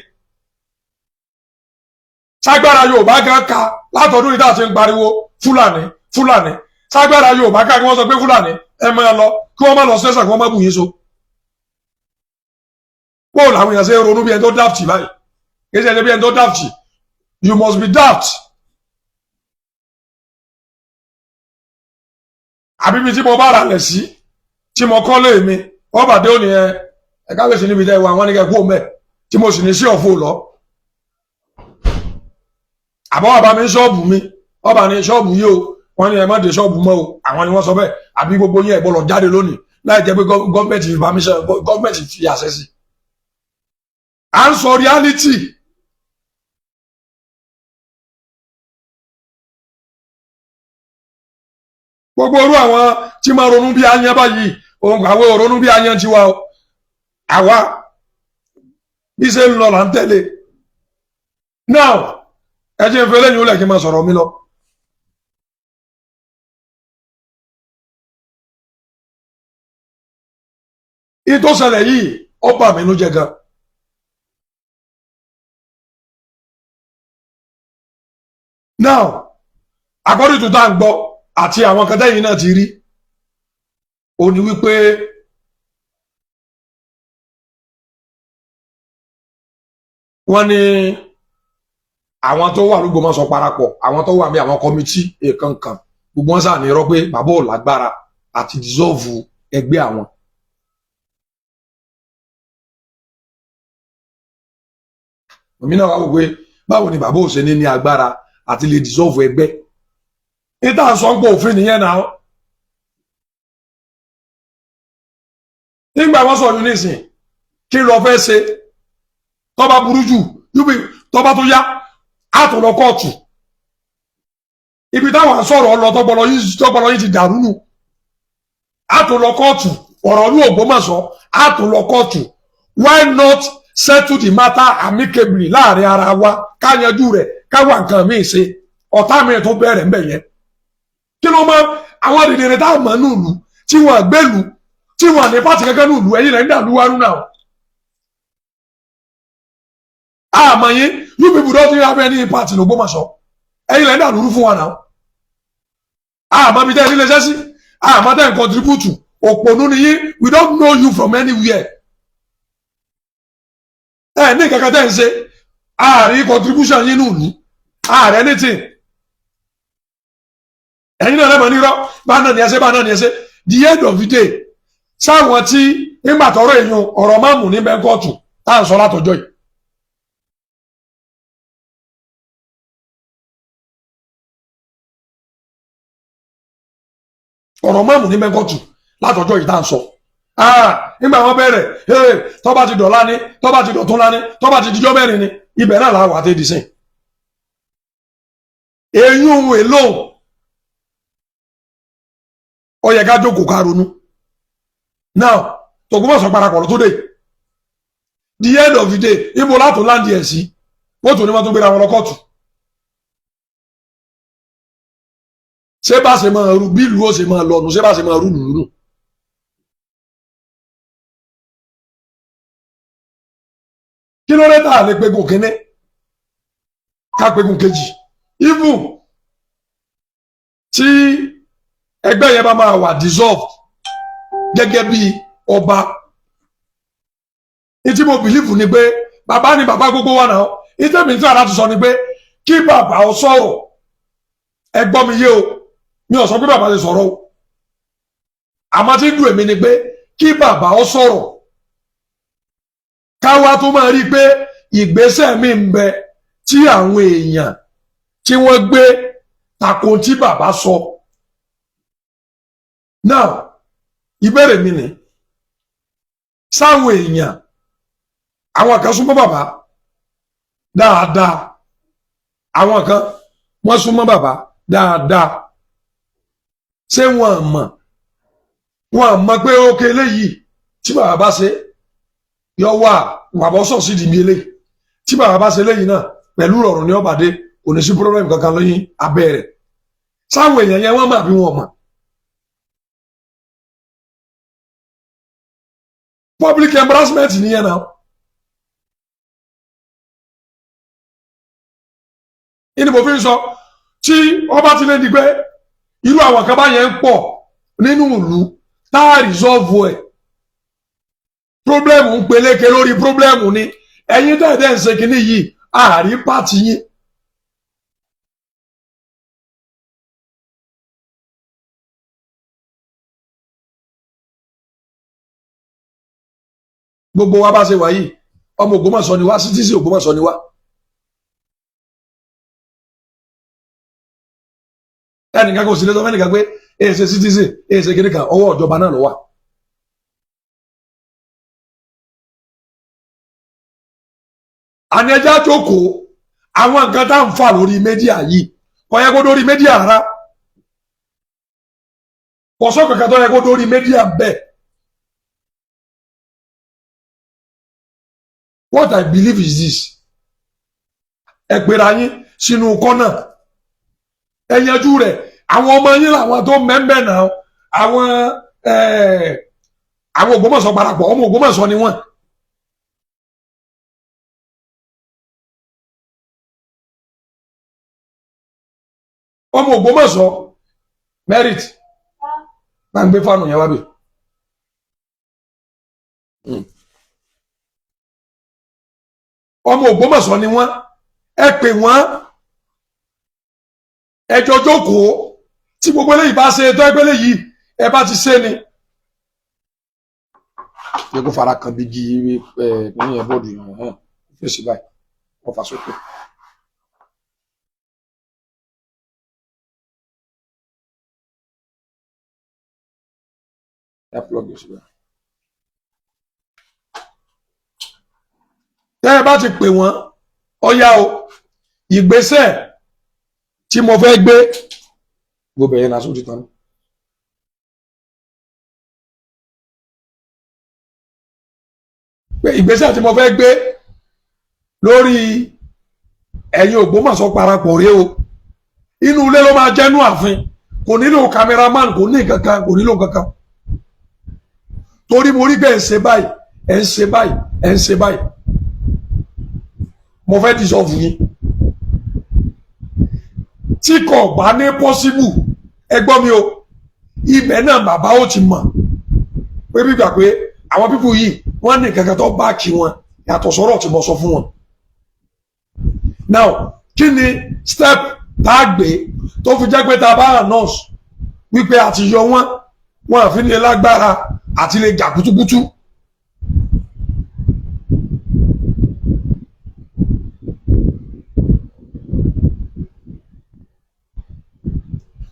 Ságbára Yorùbá gan ka látọdún yìí tá a ti ń pariwo Fúlàní, Fúlàní. Ságbára Yorùbá ká kí wọ́n sọ pé Fúlàní, ẹ máa lọ, kí wọ́n má lọ sẹ́sà, kí wọ́n má bù yín so? Bóòlù àwọn èèyàn ṣe ń ronú bí ẹni tó daft báyìí? Kì í ṣe bí ẹni tó daft. You must be daft. Àbí mi tí mo bá ra lẹ̀ sí, tí mo kọ́ lé mi, wọ́n bàdé òní ẹ ẹ kábíyèsí níbi tẹ́ wà, wọ́n ní kẹ́ kú òun tí mo sì ní sí ọ̀fọ̀ lọ. Àbọ̀ bàbá mi ṣọ́ọ̀bù mi, ọba ní ṣọ́ọ̀bù yìí o, wọ́n ní ẹ má dé ṣọ́ọ̀bù mọ́ o. Àwọn ni wọ́n sọ bẹ́ẹ̀. Àbí gbogbo yín ẹ̀ gbọ́dọ̀ jáde lónìí láì jẹ́ pé gọ́ọ̀mẹ̀ntì fi permission, gọ́ọ̀mẹ̀ntì fi àṣẹ sí. À ń sọ reality. Gbogbo orú àwọn tí máa ronú bí ayan báyìí, òun àwọn ò ronú bí ayan tiwa o. Àwa bí ṣe ń lọ là ń tẹ̀lé. Now, ẹ jẹ́ n fẹ́ lẹ́yìn ó lẹ̀ kí n máa sọ̀rọ̀ mi lọ. Ìtò ṣẹlẹ̀ yìí, ó bà mí nú jẹ́ gan. Now, according to tá à ń gbọ́ àti àwọn kan tẹ́yìn náà ti rí, ó ní wípé wọ́n ní àwọn tó wà lÓgbómọ̀ṣọ́ parapọ̀, àwọn tó wà ní àwọn committee èèkànkan, gbogbo wọn sáà ní irọ́ pé bàbá ò lágbára àti dissolve ẹgbẹ́ àwọn. Èmi náà wá wò pé báwo ni bàbá ò ṣe ní agbára àti lè dissolve ẹgbẹ́? Níta sọ ń pọ̀ òfin nìyẹn náà. Nígbà wọn sọ yún nísìn, kí ló fẹ́ ṣe? Tó bá burú jù yúbi, tó bá tó yá, á tó lọ kóòtù. Ibi táwọn sọ̀rọ̀ lọ, tọpọlọ yìí ti dàrú nù. Á tó lọ kóòtù. Ọ̀rọ̀ ní Ògbómọ̀ṣọ́, á tó lọ kóòtù. Why not settle the matter amicably láàrin ara wa, ká yanjú rẹ̀, ká wà nǹkan míì ṣe? Ọ̀tá mi tó bẹ̀rẹ̀ ń bẹ̀ yẹn, kí ló mọ àwọn dìdìrín táwọn mọ̀ nùlù tí wọ́n gbèlú, tí wọ́n ní party kankan nùlù? Ẹ̀yìn rẹ̀ ń dàlú wárú náà. Àmọ́ yín You people don't have any impact in Ògbómọ̀ṣọ́. Ẹ̀yin lẹ́yìn dàlúrú fún wa náà. Àmọ́ bí tẹ́ ẹ nílé iṣẹ́ sí, àmọ́ tẹ́ ẹ ń contribute. Òpònú ni yín. We don't know you from anywhere. Ẹ ní kankan tẹ́ ń ṣe, ààrí contribution yín nù ní ààrẹ anything. Ẹ̀yin náà lẹ́mọ̀ nírọ́, bá náà ní ẹsẹ̀, bá náà ní ẹsẹ̀. The end of the day, sáwọn tí nígbà tọrọ èèyàn ọ̀rọ̀ máa mú ní bẹ́ńkọ́ọ̀tù tá à ń sọ látọjọ́ yìí. Ọ̀rọ̀ máa mú ní bẹ́ńkọ́ọ̀tù látọjọ́ yìí tá à ń sọ. Nígbà wọn bẹ̀rẹ̀, tó bá ti dọ̀la ni, tó bá ti dọ̀túnla ni, tó bá ti dijọ́ mẹ́rin ni, ibẹ̀ náà làwọn àti ìdìsìn. Eyín ohun èlò ó yẹ ká jókòó ká ronú. Now, tÒgbómọ̀ṣọ́ parapọ̀ ló tó dé. The end of the day, ibo látò láǹdì ẹ̀ sí? Wọ́n tún ní wọ́n tún gbéra wọn lọ kóòtù. Ṣé bá ṣe máa rú bí ìlú ó ṣe máa lọnu? Ṣé bá ṣe máa rú lùlù nù? Kí ló dé tá a lè pegun kínní, ká pegun kejì? Even tí ẹgbẹ́ yẹn bá máa wà dissolved gẹ́gẹ́ bí ọba, ìtí mo believe ni pé bàbá ni bàbá gbogbo wa náà. Ìtí mi tí ara ti sọ ni pé kí bàbá ọ sọ̀rọ̀. Ẹ gbọ́ mi yé o, mi ò sọ pé bàbá ti sọ̀rọ̀ o. Àmọ́ tí ń dùn èmi ni pé kí bàbá ọ sọ̀rọ̀, káwa tó máa rí i pé ìgbésẹ̀ mi ń bẹ tí àwọn èèyàn tí wọ́n gbé tako tí bàbá sọ. Now, ìbéèrè mi ni, sáwọn èèyàn, àwọn kan súnmọ́ bàbá dáadáa, àwọn kan wọ́n súnmọ́ bàbá dáadáa, ṣé wọ́n mọ̀? Wọ́n mọ̀ pé ó kéré yìí tí bàbá bá ṣe yọ wà, bàbá sọ̀ sí ìdìbí eléyìí. Tí bàbá bá ṣe eléyìí náà pẹ̀lú ìrọ̀rùn ní ọ̀bàdé, kò ní sí problem kankan lóyún abẹ́ rẹ̀. Sáwọn èèyàn yẹn, wọ́n mọ̀ àbí wọn mọ̀? Public embarrassment nìyẹn náà. Ìní mo fi ń sọ, tí ọba ti lè di pé irú àwọn kan báyẹn ń pọ̀ nínú ìlú tá a resolve ẹ̀, problem ń peléke lórí problem ni. Ẹ̀yin tẹ̀dẹ̀ ń ṣe kínní yìí, àárí pàtì yín. Gbogbo wa bá ṣe wà yìí, ọmọ Ògbómọ̀ṣọ́ ni wá, citizen Ògbómọ̀ṣọ́ ni wá. Ẹnìkan kò sí lé sọ fẹ́nìkan pé èyí ṣe citizen, èyí ṣe kíní kan. Ọwọ́ ìjọba náà ló wà. Àní ẹja jókòó. Àwọn nǹkan tá à ń fà lórí media yìí kò yẹ kó dórí media rárá. Kò sọ kankan tó yẹ kó dórí media bẹ́ẹ̀. What I believe is this: ẹ pera yín sínú kọ́nà, ẹ yanjú rẹ̀. Àwọn ọmọ yín làwọn tó mẹ́mbẹ́ náà, àwọn Ògbómọ̀ṣọ́ parapọ̀, ọmọ Ògbómọ̀ṣọ́ ni wọ́n. Ọmọ Ògbómọ̀ṣọ́ merit bá ń gbé fáànù yẹn wá bì. Ọmọ Ògbómọ̀ṣọ́ ni wọ́n. Ẹ pè wọ́n, ẹjọ́ jókòó. Tí gbogbo eléyìí bá ṣe tó ẹgbẹ́ eléyìí ẹ bá ti ṣe ni. Yẹ kó fara kan bí igi ẹ ní ẹ bọ́ọ̀dù yẹn hàn fèsì báyìí, wọ́n fà sókè. Ẹ plug yẹn síbẹ̀. Tẹ́ ẹ bá ti pè wọ́n, ọ̀yá o, ìgbésẹ̀ tí mo fẹ́ gbé, gbogbo ẹ̀yẹn náà sójú tán. Pé ìgbésẹ̀ tí mo fẹ́ gbé lórí ẹ̀yin Ògbómọ̀ṣọ́ parapọ̀ rèé o. Inú ilé ló máa jẹ́nu ààfin. Kò nílò cameraman, kò ní kankan, kò nílò kankan, torí mo rí bẹ́ẹ̀ ń ṣe báyìí, ẹ̀ ń ṣe báyìí, ẹ̀ ń ṣe báyìí. Mo fẹ́ dissolve yín. Tí kò bá ní possible, ẹ gbọ́ mi o, ibẹ̀ náà bàbá ó ti mọ̀ pé gbígbà pé àwọn people yìí, wọ́n ní kankan tó bá kí wọn yàtọ̀ sọ́rọ̀ tí mo sọ fún wọn. Now, kí ni step tá a gbé tó fi jẹ́ pé tá a bá announce wípé a ti yọ wọ́n, wọn àfi ní lágbára àti lè jà kútúkútú?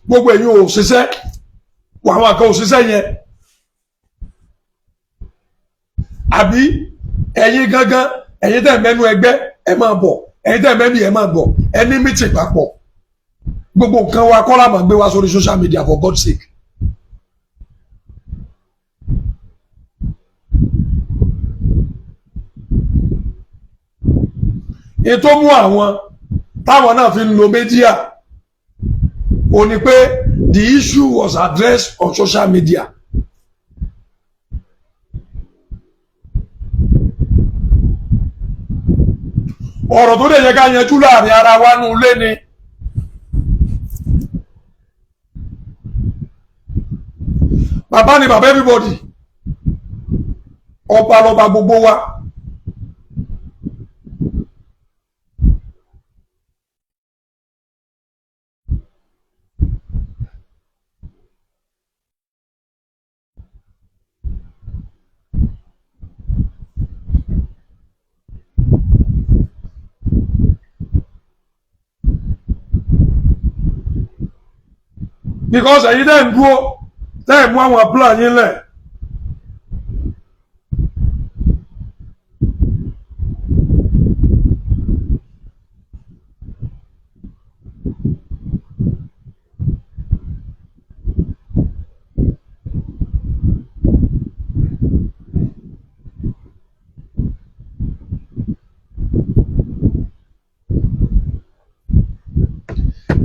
Gbogbo ẹ̀yin ò ṣiṣẹ́, àwọn kan ò ṣiṣẹ́ yẹn, àbí ẹ̀yin gangan, ẹ̀yin tẹ̀ mẹ́nu ẹgbẹ́, ẹ máa bọ̀. Ẹ̀yin tẹ̀ mẹ́nu, ẹ máa bọ̀. Ẹ ní meeting papọ̀. Gbogbo nǹkan wa kọ́ la máa gbé wá sórí social media, for God's sake. Ètò mú àwọn táwọn náà fi ń lo media ó ní pé the issue was addressed on social media. Ọ̀rọ̀ tó dẹ̀ yẹ ká yanjú láàrin ara wa nù lé ni. Bàbá ni bàbá everybody, ọba lọba gbogbo wa. Because ẹ̀yin dẹ́ ń dúró, tẹ́ ẹ̀ mú àwọn plan yín lẹ̀.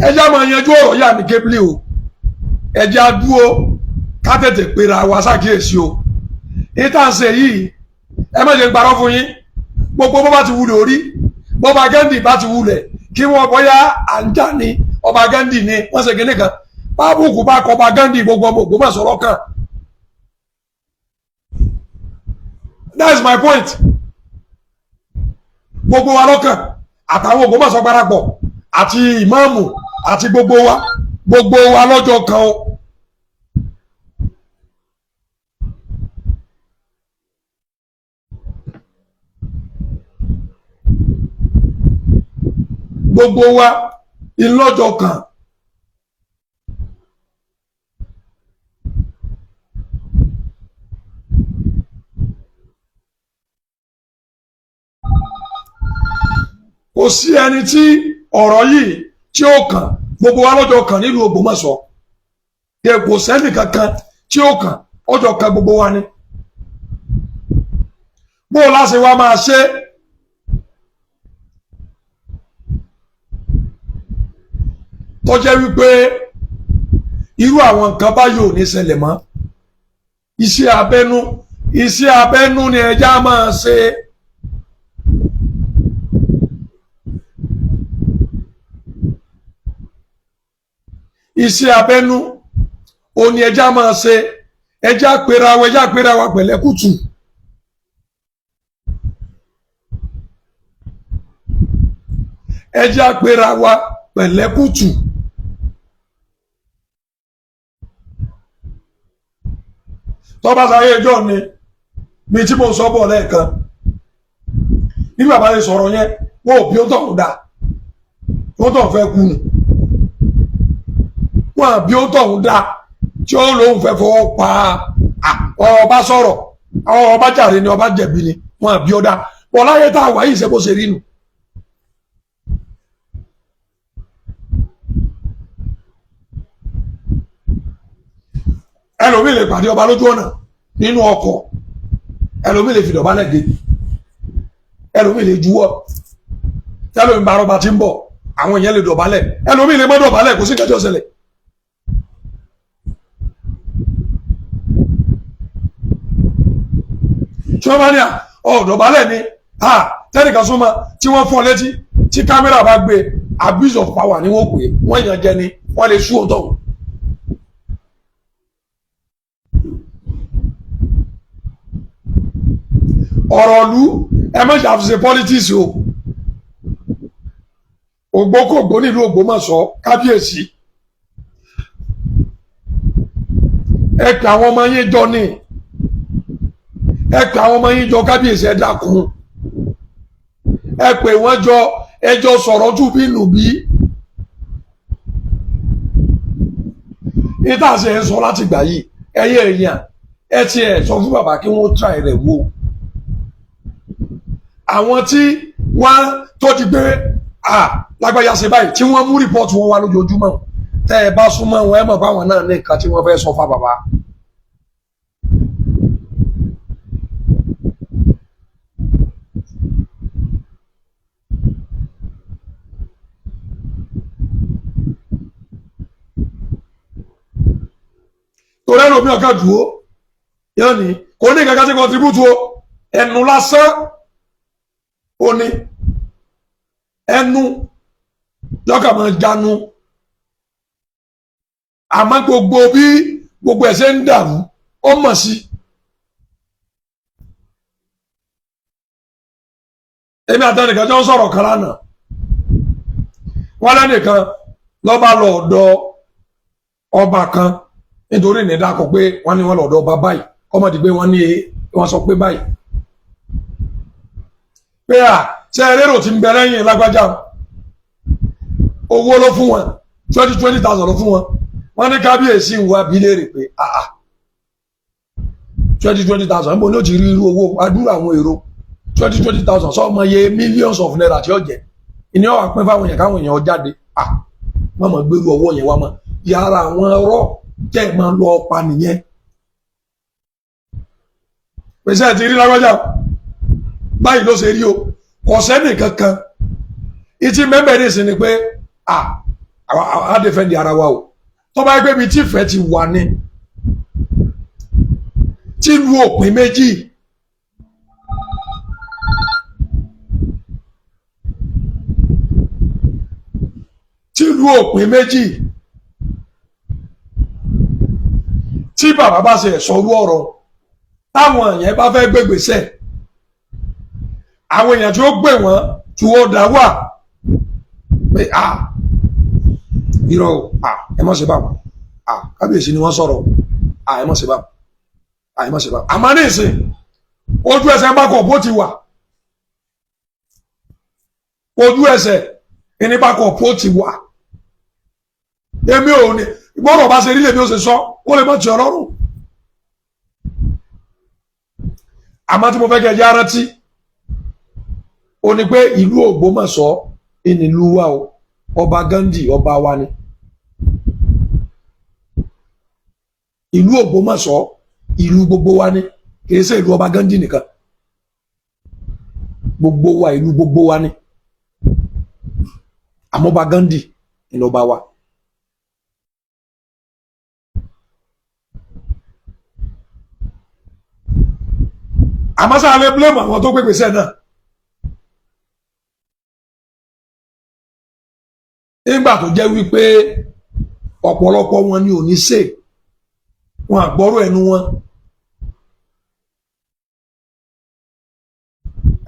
Ẹ já máa yanjú ọ̀rọ̀ yà ní kébìlì o. Ẹ já dúró ká tètè pera wa ṣàkíyèsí o. Ìta ń ṣe yìí, ẹ má ṣe ń parọ́ fún yín. Gbogbo bó bá ti wulẹ̀ orí bọ́ba Gandhi bá ti wulẹ̀ kí wọ́n bọ́yá àǹjà ni ọba Gandhi ni wọ́n ṣe kíní kan bábùkù bá kọ ọba Gandhi, gbogbo ọmọ Ògbómọ̀ṣọ́ lọ́kàn. That is my point. Gbogbo wa lọ́kàn, àtàwọn Ògbómọ̀ṣọ́ parapọ̀ àti ìmáàmù àti gbogbo wa, gbogbo wa lọ́jọ́ kan o. Gbogbo wa ìlọ́jọ́ kan. Kò sí ẹni tí ọ̀rọ̀ yìí tí ó kàn. Gbogbo wa lọ́jọ́ kan nílùú Ògbómọ̀ṣọ́. Kò sẹ́nì kankan tí ó kàn, ọjọ́ kan gbogbo wa ni. Bó o láṣẹ wa máa ṣe tó jẹ́ wípé irú àwọn nǹkan báyìí ò ní ṣẹlẹ̀ mọ́. Iṣẹ́ abẹ́nú, iṣẹ́ abẹ́nú ni ẹja máa ṣe. Iṣẹ́ abẹ́nú ò ní ẹja máa ṣe. Ẹja pera wa, ẹja pera wa pẹ̀lẹ́kùtù. Ẹja pera wa pẹ̀lẹ́kùtù. Tọ́ba sáyé ẹjọ́ ni mi tí mo sọ bọ̀ lẹ́ẹ̀kan bí bàbá yẹn sọ̀rọ̀ yẹn, wọn ò bí ó tọ̀hún dá, wọ́n tọ̀ fẹ́ kú ni. Wọn àbí ó tọ̀hún dá tí ó lóun fẹ́ fọwọ́ pa ọba sọ̀rọ̀, ọba jàre ni, ọba jẹ̀bi ni, wọn àbí ó dá bọ̀ láyé tá a wà yìí, ṣe bó ṣe rí nu. Ẹlòmíì lè pàdé ọba lójú ọ̀nà nínú ọkọ̀, ẹlòmíì lè fi dọ̀bálẹ̀ gé, ẹlòmíì lè juwọ́. Tẹlòmíì bá rọba tí ń bọ̀, àwọn èèyàn lè dọ̀bálẹ̀, ẹlòmíì lè má dọ̀bálẹ̀, kò sí nǹkan tí ó ṣẹlẹ̀. Tí wọ́n bá ní à ọ̀ dọ̀bálẹ̀ ni, tẹ́nìkan súnmọ́ tí wọ́n fọ́ létí, tí kámẹ́rà bá gbé, abuse of power ni wọ́n pè é, wọ́n yàn jẹ ni, wọ́n lè sú òótọ́ wọn. Ọ̀rọ̀ ìlú, ẹ má ṣàfihàn politics o. Ògbókògbó nílùú Ògbómọ̀ṣọ́, kábíyèsí, ẹ pè àwọn ọmọ yín jọ ní, ẹ pè àwọn ọmọ yín jọ, kábíyèsí, ẹ dákun, ẹ pè wọ́n jọ, ẹ jọ sọ̀rọ̀ túbí nùbí. Níta ṣe ń sọ láti gbà yìí, ẹyẹ èèyàn, ẹ ti ẹ sọ fún bàbá kí wọ́n try rẹ̀ wò. Àwọn tí wọ́n tó ti gbé à lágbájá ṣe báyìí, tí wọ́n mú report wọn wá lójoojúmọ́, tẹ́ ẹ bá súnmọ́ wọn, ẹ mọ̀ báwọn náà ní nǹkan tí wọ́n fẹ́ sọ fún bàbá. Torí ẹlòmíì ọ̀gá dúró yóò ní kò ní kankan tí contribute o, ẹnu lásán ó ní ẹnu lọ́kà máa jánu. Àmọ́ gbogbo bí gbogbo ẹ̀ ṣe ń dàrú, ó mọ̀ sí. Èmi àtẹnìkan jọ ń sọ̀rọ̀ kan lánàá, wọ́n lẹ́nìkan lọ́ba lọ ọ̀dọ̀ ọba kan, nítorí ní dákọ̀ pé wọ́n ní wọ́n lọ́dọ̀ ọba báyìí, kọ́mọ̀dé pé wọ́n ní wọ́n sọ pé báyìí pé à ṣe erérò tí ń bẹ lẹ́yìn lágbájá, owó ló fún wọn, 20,000 ló fún wọn. Wọ́n ní kábíyèsí ń wá bíléèrè pé àà, 20,000, níbo ni ó ti rí irú owó adúrà àwọn èrò 20,000? Sọ ọmọ iye millions of naira tí ó jẹ ìní ọ̀wà pín fáwọn èèyàn káwọn èèyàn jáde? À wọ́n mọ̀ gbérú owó yẹn wá mọ́ yàrá àwọn ọ̀rọ̀ tẹ́ ẹ̀ máa lọ pa nìyẹn. Pèsè ẹ̀ ti rí lágbájá báyìí ló ṣe rí o, kò sẹ́nì kankan. Ìtì mẹ́mẹ́ ní ìsìn ni pé à á defend ara wa o. Tó bá yẹ pé ibi tí ìfẹ́ ti wà ní tí lu òpin méjì, tí lu òpin méjì, tí bàbá bá ṣe sọrú ọ̀rọ̀, táwọn èèyàn bá fẹ́ gbégbèsè, àwọn èèyàn tí ó gbé wọn tí ó dá wà pé à irọ́ o, à ẹ má ṣe báwọn, à kábíyèsí ni wọ́n sọ̀rọ̀, à ẹ má ṣe báwọn, à ẹ má ṣe báwọn. Àmọ́ ní ìsìn, ojú ẹsẹ̀ bá kọ̀ bó ti wà, ojú ẹsẹ̀ ẹni bá kọ̀ bó ti wà. Èmi ò ní gbọ́dọ̀ bá ṣe rí lèmi ó ṣe sọ, ó lè má ti ọlọ́run. Àmọ́ tí mo fẹ́ kẹ́ ẹ jẹ́ arántí ó ní pé ìlú Ògbómọ̀ṣọ́ ìnílùú wa o, ọba Gandhi ọba wa ni. Ìlú Ògbómọ̀ṣọ́ ìlú gbogbo wa ni, kìí ṣe ìlú ọba Gandhi nìkan. Gbogbo wa, ìlú gbogbo wa ni, àmọ́ ọba Gandhi ni ọba wa. Àmọ́ sáà lè blame àwọn tó gbégbèsè náà nígbà tó jẹ́ wípé ọ̀pọ̀lọpọ̀ wọn ni ò ní ṣe wọn àgbọ́rọ̀ ẹnu wọn.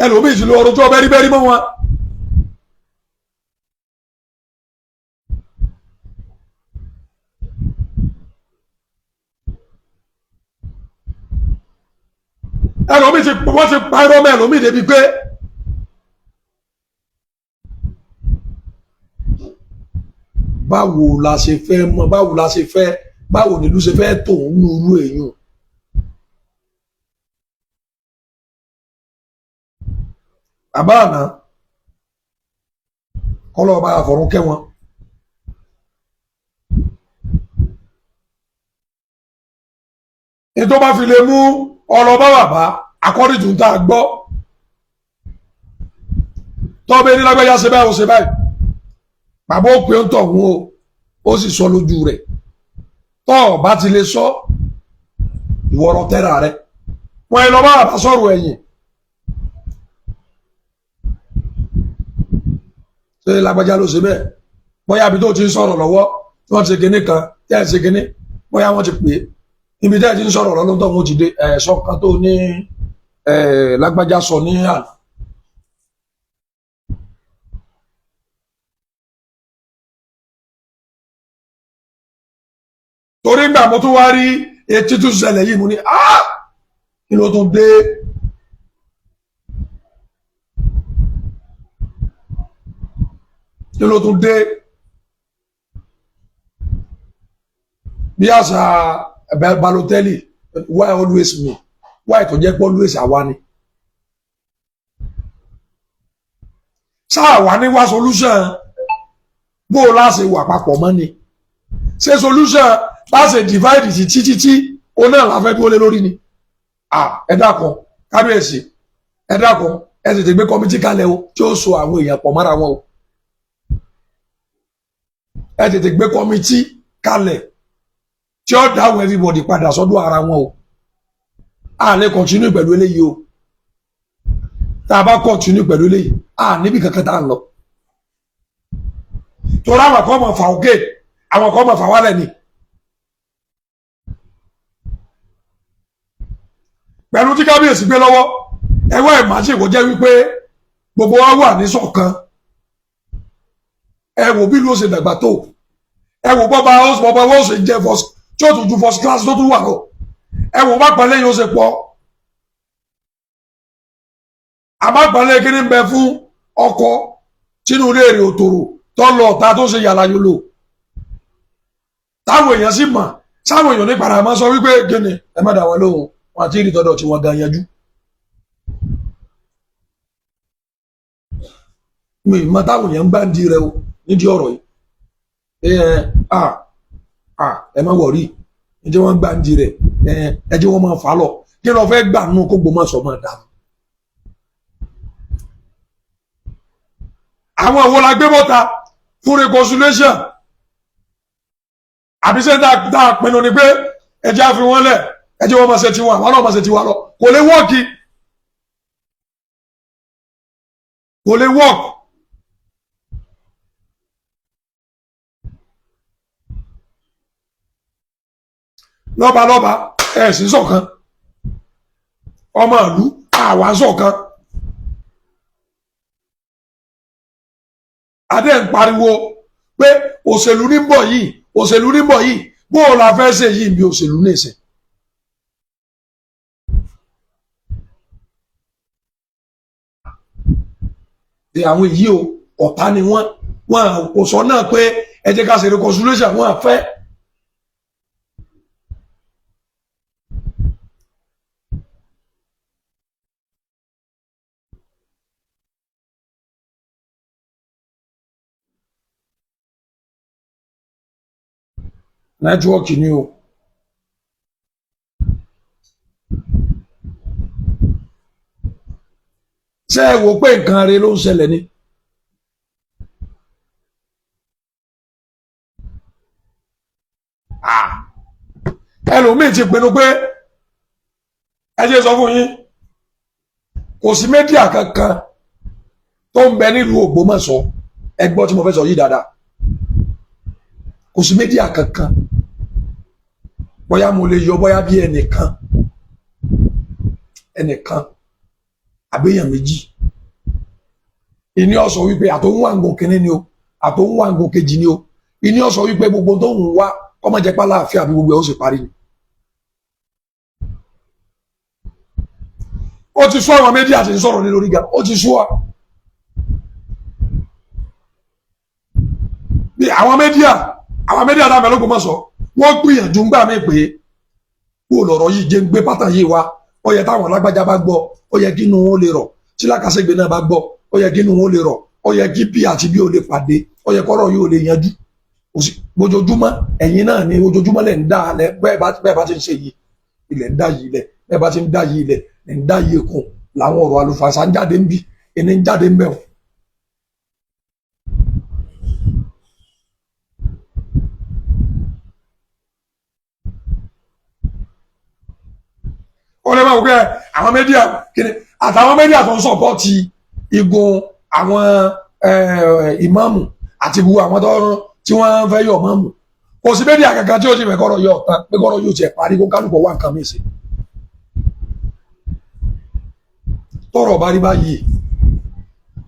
Ẹlòmíì ti lo ọrọ̀ tó bẹ́rí mọ́ wọn. Ẹlòmíì ti wọ́n ti pa irọ́ mọ́ ẹlòmíì débi pé báwo la ṣe fẹ́ mọ̀, báwo la ṣe fẹ́, báwo nílùú ṣe fẹ́ tó ń nú èèyàn. Bàbá àná, kọ́lọ́ ọba àfọ̀rún kẹ́ wọn. Ní tó bá fi lè mú ọlọ́ba bàbá according to tá a gbọ́, tọ́bẹ̀ ní lágbájá ṣe báyìí, ó ṣe báyìí, bàbá ó pè ń tọ̀ wọ́n o, ó sì sọ lójú rẹ̀. Tọ́ ọ bá ti lè sọ ìwọ̀rọ̀ tẹ́ra rẹ̀, wọ́n ẹ lọ bá bàbá sọ̀rọ̀ ẹ̀yìn. Ṣé lágbájá ló ṣe bẹ́ẹ̀? Bóyá ibi tó ti ń sọ̀rọ̀ lọ́wọ́ tí wọ́n ti ṣe kinní kan tẹ́ ẹ̀ ṣe kinní, bóyá wọ́n ti pè é ibi tẹ́ ẹ̀ ti ń sọ̀rọ̀ lọ́dún tó wọ́n ti dé ẹ̀ sọ kan tó ní ẹ̀ lágbájá sọ ní àná. Torí gbà mo tún wá rí etí tún ṣẹlẹ̀ yìí, mo ní ah, kí ló tún dé? Kí ló tún dé? Bí àṣà Balotelli, why always me? Why tó jẹ́ pé always àwa ni? Sáà wà ní wá solution bó o láṣẹ wà papọ̀ mọ́ ni? Ṣe solution láṣẹ divide títí títí o náà la fẹ́ dúró lé lórí ni? Ẹ dákun kábíyèsí, ẹ dákun, ẹ tètè gbé committee kalẹ̀ o tí ó so àwọn èèyàn pọ̀ mọ́ra wọn o. Ẹ tètè gbé committee kalẹ̀ tí ó dáhùn everybody padà sọ́dọ̀ ara wọn o. A lè continue pẹ̀lú eléyìí o. Tá a bá continue pẹ̀lú eléyìí, a níbi kankan tá a ń lọ, torí àwọn kan máa fà òkè, àwọn kan máa fà wálẹ̀ ni. Pẹ̀lú tí kábíyèsí gbé lọ́wọ́, ẹwọ́ ìmáṣe kò jẹ́ wípé gbogbo wa wà ní ṣọ̀kan. Ẹ wò bí ìlú ó ṣe dàgbà tó, ẹ wò bọ́ba bọ́ba wọ́n ṣe jẹ́ first tí ó tún ju first class tó tún wà lọ. Ẹ wò bá pẹ̀lẹ́ yóò ṣe pọ̀, àbápẹ̀lẹ́ kí ni ń bẹ fún ọkọ tínú ilé rẹ̀ òtòrò tó lọ ọ̀tá tó ṣe yàrá yòlò, táwọn èèyàn sì mọ̀, sáwọn èèyàn ní padà máa sọ wípé gíní, ẹ má dà wọn lóhùn, wọn àti ìrì tọ̀dọ̀ tí wọ́n gan yanjú. Mi mọ táwọn èèyàn ń gbá ń di rẹ o nídìí ọ̀rọ̀ yìí. Ẹ à à ẹ má wọrí, ẹ jẹ́ wọ́n gbá ń di rẹ, ẹ jẹ́ wọ́n máa fà á lọ. Kí ló fẹ́ gbà nínú kó gbọmọ sọ máa dànù. Àwọn wo la gbé bọ́ta fún reconciliation? Àbí ṣé tá a pinnu ni pé ẹ jẹ́ àfi wọ́n lẹ̀, ẹ jẹ́ wọ́n máa ṣe tiwọn, àwọn náà máa ṣe tiwa lọ? Kò lè work, kò lè work. Lọ́ba lọ́ba ẹ̀ sì ṣọ̀kan, ọmọ ìlú àwa ṣọ̀kan. Adé ń pariwo pé òṣèlú ní bọ̀ yìí, òṣèlú ní bọ̀ yìí. Bó o la fẹ́ ṣe yìí bí òṣèlú ní ìsìn? Àwọn èyí o, ọ̀tá ni wọ́n. Wọ́n kò sọ náà pé ẹ jẹ́ ká ṣe reconciliation, wọ́n fẹ́. Network ni o. Ṣé ẹ wò pé nǹkan rẹ ló ń ṣẹlẹ̀ ni? Ẹlòmíì ti pinnu pé ẹ jẹ́ sọ fún yín, kò sí media kankan tó ń bẹ nílùú Ògbómọ̀ṣọ́. Ẹ gbọ́ tí mo fẹ́ sọ yìí dáadáa. Kò sí media kankan, bóyá mo lè yọ, bóyá bí ẹnìkan ẹnìkan àbẹ́yàn méjì ìní ọ̀sọ̀ wípé àtòun wà ń gun kínní ni o, àtòun wà ń gun kejì ni o. Ìní ọ̀sọ̀ wípé gbogbo tó ń wá kọ́mọ jẹ́ pálá àfíà bí gbogbo ẹ̀ ó sì parí ni. Ó ti sọ àwọn media tí ń sọ̀rọ̀ ní lórí gan, ó ti sú wa. Bí àwọn media tá a mẹ́lógún mọ̀ sọ, wọ́n gbìyànjú ńgbà mí pé kó lọ̀rọ̀ yìí jẹ́ ń gbé pátá yìí wá. Ó yẹ táwọn alágbájá bá gbọ́, ó yẹ kí inú wọn lè rọ̀. Tí Làkàṣègbè náà bá gbọ́, ó yẹ kí inú wọn lè rọ̀. Ó yẹ kí bí àti bí ó lè pàdé, ó yẹ kọ́rọ̀ yìí ó lè yanjú. Ojoojúmọ́ ẹ̀yin náà ni ojoojúmọ́ lẹ̀ ń dá lẹ̀. Bẹ́ẹ̀ bá ti ń ṣe yìí, ilẹ̀ ń dá yìí lẹ̀. Bẹ́ẹ̀ bá ti ń dá yìí lẹ̀, lẹ̀ ń dá yìí kùn làwọn ọ̀rọ̀ àlùfàṣà ń jáde ń bí ẹni ń jáde ń bẹ̀ wọ́n. Ó lè máa wò pé àwọn media kìíní àtàwọn media tó ń support igun àwọn Ìmáàmù àti gbogbo àwọn tó tí wọ́n fẹ́ yọ ìmáàmù. Kò sí méjì àkàkà tí ó ti fẹ́ kọ́rọ̀ yọ ọ̀tán pé kọ́rọ̀ yóò tiẹ̀ parí kó kálukọ̀ wá nǹkan mi sí. Tọ́rọ̀ bá rí báyìí,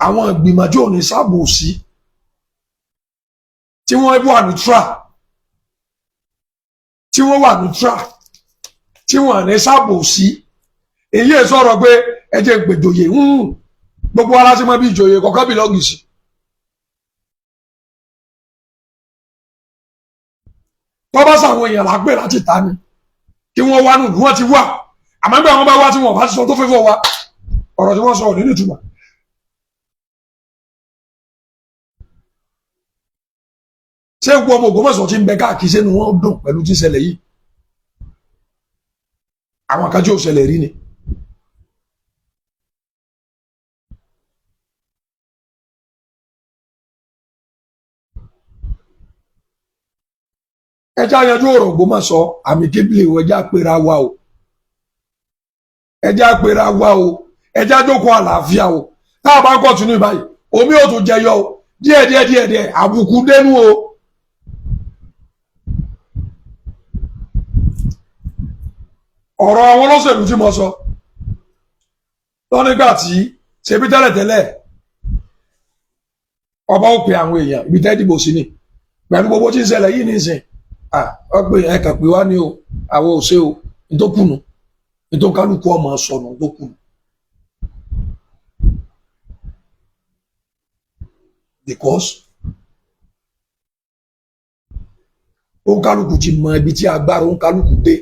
àwọn ìgbìmọ̀ tí ò ní sábò sí, tí wọ́n wà neutral, tí wọ́n wà neutral, tí wọ́n ní sábò sí, èyí è sọ̀rọ̀ pé ẹ jẹ́ gbèjòyè. Gbogbo ara ti mọ bí ìjòyè kọ̀ọ̀kan bí lọ́gì sí. Tọ́ bá sàwọn èèyàn lágbè láti ta ni kí wọ́n wá nù, wọ́n ti wà. Àmọ́ bí àwọn bá wá tí wọ́n bá ti sọ tó fẹ́ fọ́ wa, ọ̀rọ̀ tí wọ́n sọ ò ní nítumọ̀. Ṣé gbogbo ọmọ Ògbómọ̀ṣọ́ tí ń bẹ káàkiri sínú wọn dùn pẹ̀lú tí ń ṣẹlẹ̀ yìí? Àwọn kan tí ò ṣẹlẹ̀ rí ni. Ẹjá yanjú ọ̀rọ̀ Ògbómọ̀ṣọ́ àmì kébìlì o. Ẹjá pera wa o, ẹjá pera wa o, ẹjá jókòó àlàáfíà o. Tá a bá ń kọ̀tún báyìí, omi ò tún jẹyọ o díẹ̀ díẹ̀ díẹ̀ díẹ̀, àbùkù dénú o. Ọ̀rọ̀ àwọn olóṣèlú tí mo sọ lọ nígbà tí ṣebí tẹ́lẹ̀tẹ́lẹ̀, ọba ó pe àwọn èèyàn ibi tẹ́ dìbò sí ni. Pẹ̀lú gbogbo tí ń ṣẹlẹ̀ yìí nísìn, ọ pé ẹ kàn pé wá ní o, àwọn ò ṣe o, ní tó kùnú, ní tó kálukú ọmọ sọnù tó kùnú. Because òǹkálukú ti mọ ibi tí agbára òǹkálukú dé.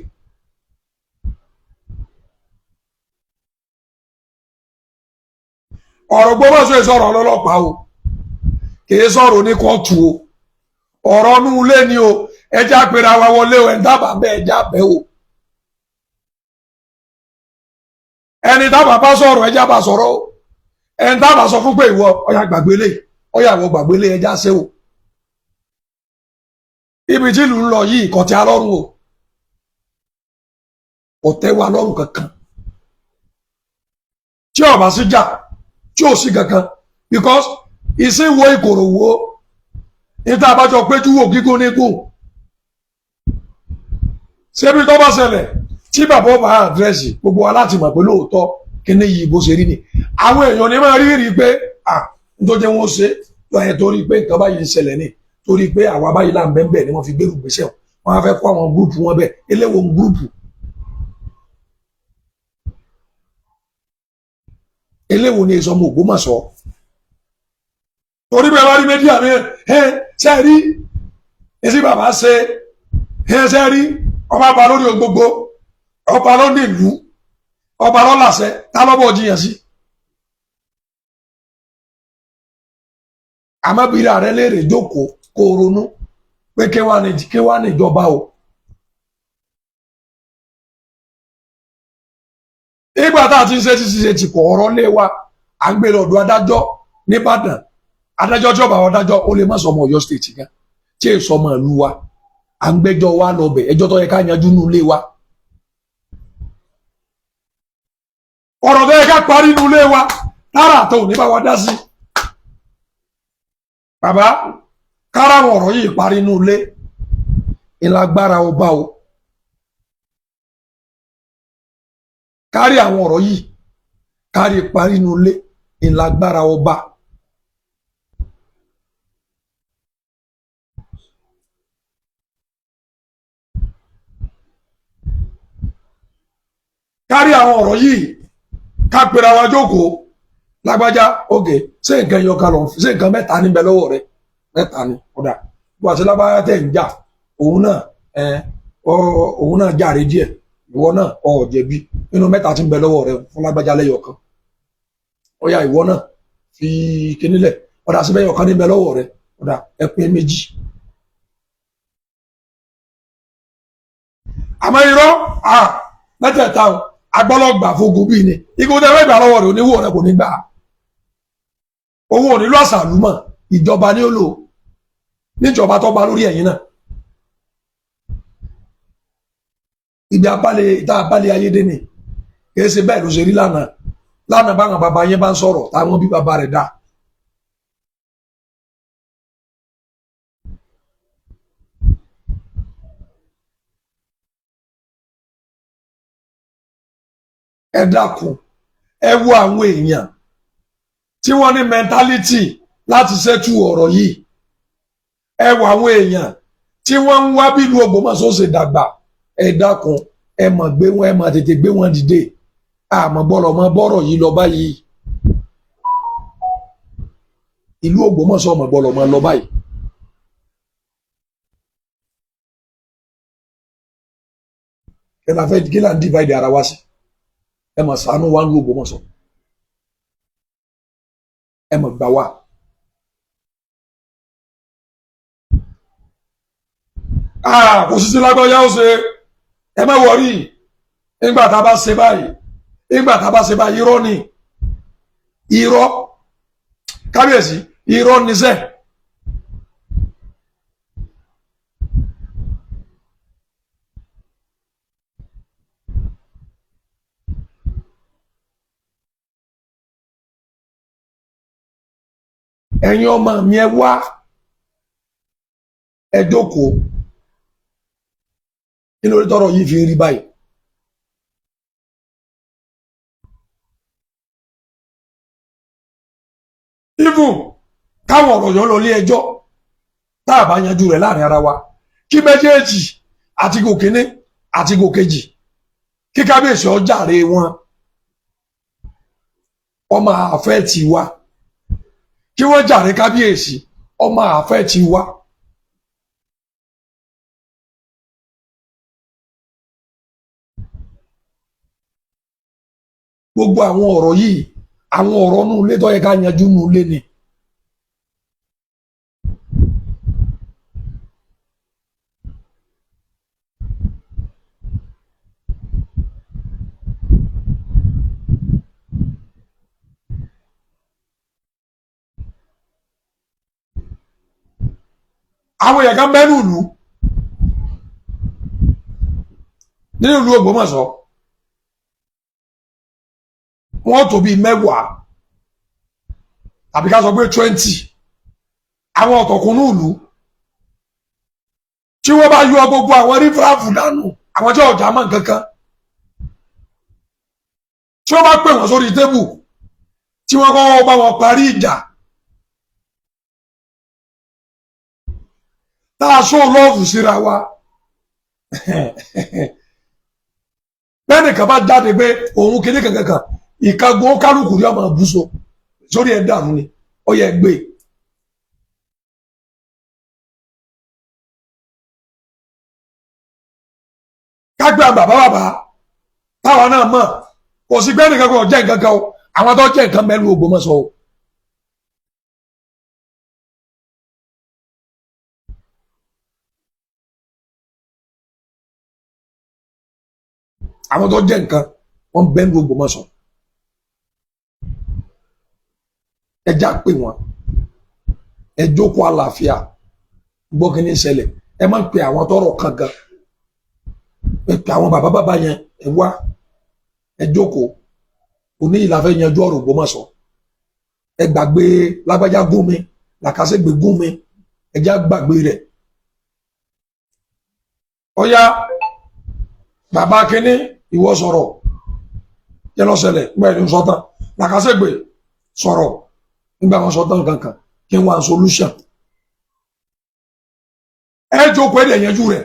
Ọ̀rọ̀ Ògbómọ̀ṣọ́ sọ̀rọ̀ ọlọ́lọ́pàá o, kìí sọ̀rọ̀ ní kóòtù o, ọ̀rọ̀ inú ilé ni o. Ẹjá pera wa wọlé o. Ẹni dábàá bẹ́ẹ̀, ẹjá bẹ́ẹ̀ o. Ẹni dábàá bá sọ̀rọ̀, ẹjá bá sọ̀rọ̀ o. Ẹni dábàá sọ fún pé ìwọ ọ̀yà gbàgbé lé, ọ̀yà ìwọ gbàgbé lé, ẹjá ṣe o. Ibi tí ìlú ń lọ yìí kò tẹ́ alọ́run o, kò tẹ́ wa lọ́rùn kankan. Tí ó bá sí jà, tí ò sí kankan, because ìsìn wo ìkòrò wo níta àbájọ péjú wò gígùn nígùn. Ṣébi tó bá ṣẹlẹ̀ tí bàbá ọba address gbogbo wa láti mọ̀ pé lóòótọ́ kíní yìí bó ṣe rí ni, àwọn èèyàn ní máa rí rí pé à ń tó jẹ́ wọ́n ṣe lọ́yẹ̀, torí pé nǹkan báyìí ń ṣẹlẹ̀ ni, torí pé àwa báyìí là ń bẹ́ẹ̀ bẹ́ẹ̀ ni wọ́n fi gbérù gbèsè wọn. Á fẹ́ kó àwọn group wọn bẹ́ẹ̀. Eléwo ń group? Eléwo ni èso ọmọ Ògbómọ̀ṣọ́? Torí bẹ́ẹ̀ bá rí media mi, ẹ ṣe rí èsì bàbá ṣe, ẹ ṣe rí ọba bá lórí ohun gbogbo, ọba ló ní ìlú, ọba ló làṣẹ, tá lọ́bọ̀ jiyàn sí. Àmọ́bìnrin ààrẹ léèrè, jókòó kó ronú pé kí wá ní ìjọba o. Ìgbà tá a ti ń ṣe títí ṣe ti kọ̀ ọ̀rọ̀ lé wa, à ń gbé lọ́dọ̀ adájọ́ nìbàdàn. Adájọ́ tí ọba àwọn adájọ́, ó lè má sọ ọmọ Ọ̀yọ́ State gan, tí èso ọmọ ìlú wa. À ń gbẹ́jọ́ wa lọ bẹ̀, ẹjọ́ tó yẹ ká yanjú nínú ilé wa, ọ̀rọ̀ tó yẹ ká parí nínú ilé wa, tára àtọ̀ ò ní bá wa dá sí. Bàbá kára àwọn ọ̀rọ̀ yìí parí nínú ilé ìlágbára ọba o. Kárí àwọn ọ̀rọ̀ yìí kárí parí nínú ilé ìlágbára ọba. Kárí àwọn ọ̀rọ̀ yìí, ká pera wa jókòó. Lágbájá, òkè, ṣé nǹkan yọ kalọ̀, ṣé nǹkan mẹ́ta níbẹ̀ lọ́wọ́ rẹ? Mẹ́ta ni ọ̀dà bó àti lágbájá tẹ̀ ń jà, òun náà ẹ òun náà jàre díẹ̀, ìwọ náà ò jẹ̀bi nínú mẹ́ta tí ń bẹ lọ́wọ́ rẹ, fún lágbájá lẹ́yọ̀ kan. Ọ̀yà, ìwọ náà fi kíní lẹ̀. Ọ̀dà, síbẹ̀ yọ̀ kan níbẹ̀ lọ́wọ́ rẹ. Ọ̀dà, ẹ pín méjì. Àmọ́ irọ́ mẹ́tẹ̀ẹ̀ta o, agbọ́lọ́gbà fogun bíi ni igun tẹ́ fẹ́ gbà lọ́wọ́ rẹ̀, oníwó rẹ̀ kò ní gbà. Owó ò nílò àṣàlùmọ̀, ìjọba ní ó lò níjọba tó bá lórí ẹ̀yìn náà. Ibi abálẹ̀ ìta abálẹ̀ ayédè ni, kìí ṣe bẹ́ẹ̀ ló ṣe rí lánàá. Lánàá, báwọn bàbá yẹn bá ń sọ̀rọ̀, táwọn bí bàbá rẹ̀ dá. Ẹ dákun, ẹ wo àwọn èèyàn tí wọ́n ní mentality láti ṣẹ́tù ọ̀rọ̀ yìí. Ẹ wo àwọn èèyàn tí wọ́n ń wá bí ìlú Ògbómọ̀ṣọ́ ṣe dàgbà. Ẹ dákun, ẹ mọ̀ gbé wọn, ẹ mọ̀ tètè gbé wọn dìde. Àmọ́ gbọ́dọ̀ mọ bọ́rọ̀ yìí lọ báyìí. Ìlú Ògbómọ̀ṣọ́ mọ̀ gbọ́dọ̀ mọ lọ báyìí. Kí la fẹ́, kí la ń divide ara wa sí? Ẹ mọ̀ ṣàánú wa ń lu Ògbómọ̀ṣọ́, ẹ mọ̀ gbà wá. Kò sí sí lágbájá ó ṣe, ẹ má worry, nígbà tá a bá ṣe báyìí, nígbà tá a bá ṣe báyìí. Irọ́ ni, irọ́. Kábíyèsí, irọ́ níṣẹ́. Ẹ̀yin ọmọ mi, ẹ wá, ẹ jókòó. Kí lórí tọrọ yìí fi rí báyìí? Even káwọn ọ̀rọ̀ yọ lọ ilé ẹjọ́, tá a bá yanjú rẹ̀ láàrin ara wa, kí méjèèjì, àti gòkínní àti gòkejì, kí kábíyèsí ọjàre wọn, ọmọ àfẹ́ ti wa, kí wọ́n jàre kábíyèsí, ọmọ àfẹ́ ti wa. Gbogbo àwọn ọ̀rọ̀ yìí, àwọn ọ̀rọ̀ nù ilé tó yẹ ká yanjú nù ilé ni. Àwọn èèyàn kan bẹ́ẹ̀ ìlú, nínú ìlú Ògbómọ̀ṣọ́, wọ́n tó bíi 10 tàbí ká sọ pé 20, àwọn ọ̀tọ̀kùnú ìlú tí wọ́n bá yọ gbogbo àwọn riffraff dànù, àwọn tí ọ̀jà mọ̀ nǹkankan, tí wọ́n bá pè wọ́n sórí table, tí wọ́n kọ́kọ́ bá wọn parí ìjà, tá a sọ love síra wa, bẹ́ẹ̀ni kan bá jáde pé òun kéde kankankan, ìkagun kálukú rí ọmọ àbúso sórí ẹ̀ dàrú ni, ó yẹ gbé. Kágbé àwọn bàbá bàbá táwa náà mọ̀, kò sí gbẹ́ni kankan jẹ́ nǹkan kan o. Àwọn tó jẹ́ nǹkan mẹ́lú Ògbómọ̀ṣọ́ o. Àwọn tó jẹ́ nǹkan, wọ́n bẹ́ẹ̀ ní Ògbómọ̀ṣọ́. Ẹ já pè wọ́n, ẹ jókòó àlàáfíà, gbọ́ kí ní ṣẹlẹ̀. Ẹ má pe àwọn tọ́rọ̀ kan gan, ẹ pe àwọn bàbá bàbá yẹn, ẹ wá, ẹ jókòó. Òní yìí la fẹ́ yanjú ọ̀rọ̀ Ògbómọ̀ṣọ́. Ẹ gbàgbé lágbájá gún mi, làkàṣègbè gún mi, ẹ já gbàgbé rẹ̀. Ọ̀yá, bàbá kínní, ìwọ sọ̀rọ̀, kí ló ṣẹlẹ̀ nígbà yẹn? Sọ tán. Làkàṣègbè sọ̀rọ̀. Nígbà wọn sọ tán kankan, kí n wá solution. Ẹ jókòó, ẹ dẹ̀ yanjú rẹ̀.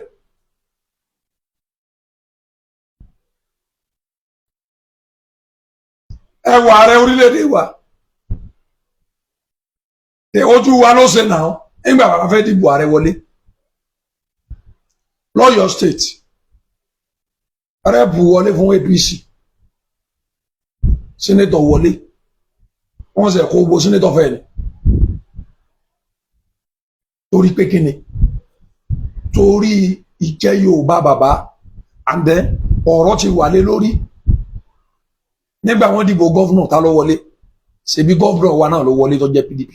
Ẹ wọ ààrẹ orílẹ̀-èdè wa, ojú wa ló ṣe náà. Nígbà bàbá fẹ́ dìbò ààrẹ wọlé lọ́yọ̀ State, rep wọlé fún APC, senator wọlé, wọ́n sì kó gbogbo senator fẹ́ ni. Torí pé kíni? Torí ìjẹ́ Yorùbá bàbá. And then ọ̀rọ̀ ti wà lé lórí. Nígbà wọ́n dìbò governor, ta ló wọlé? Ṣebí governor wa náà ló wọlé, tó jẹ́ PDP.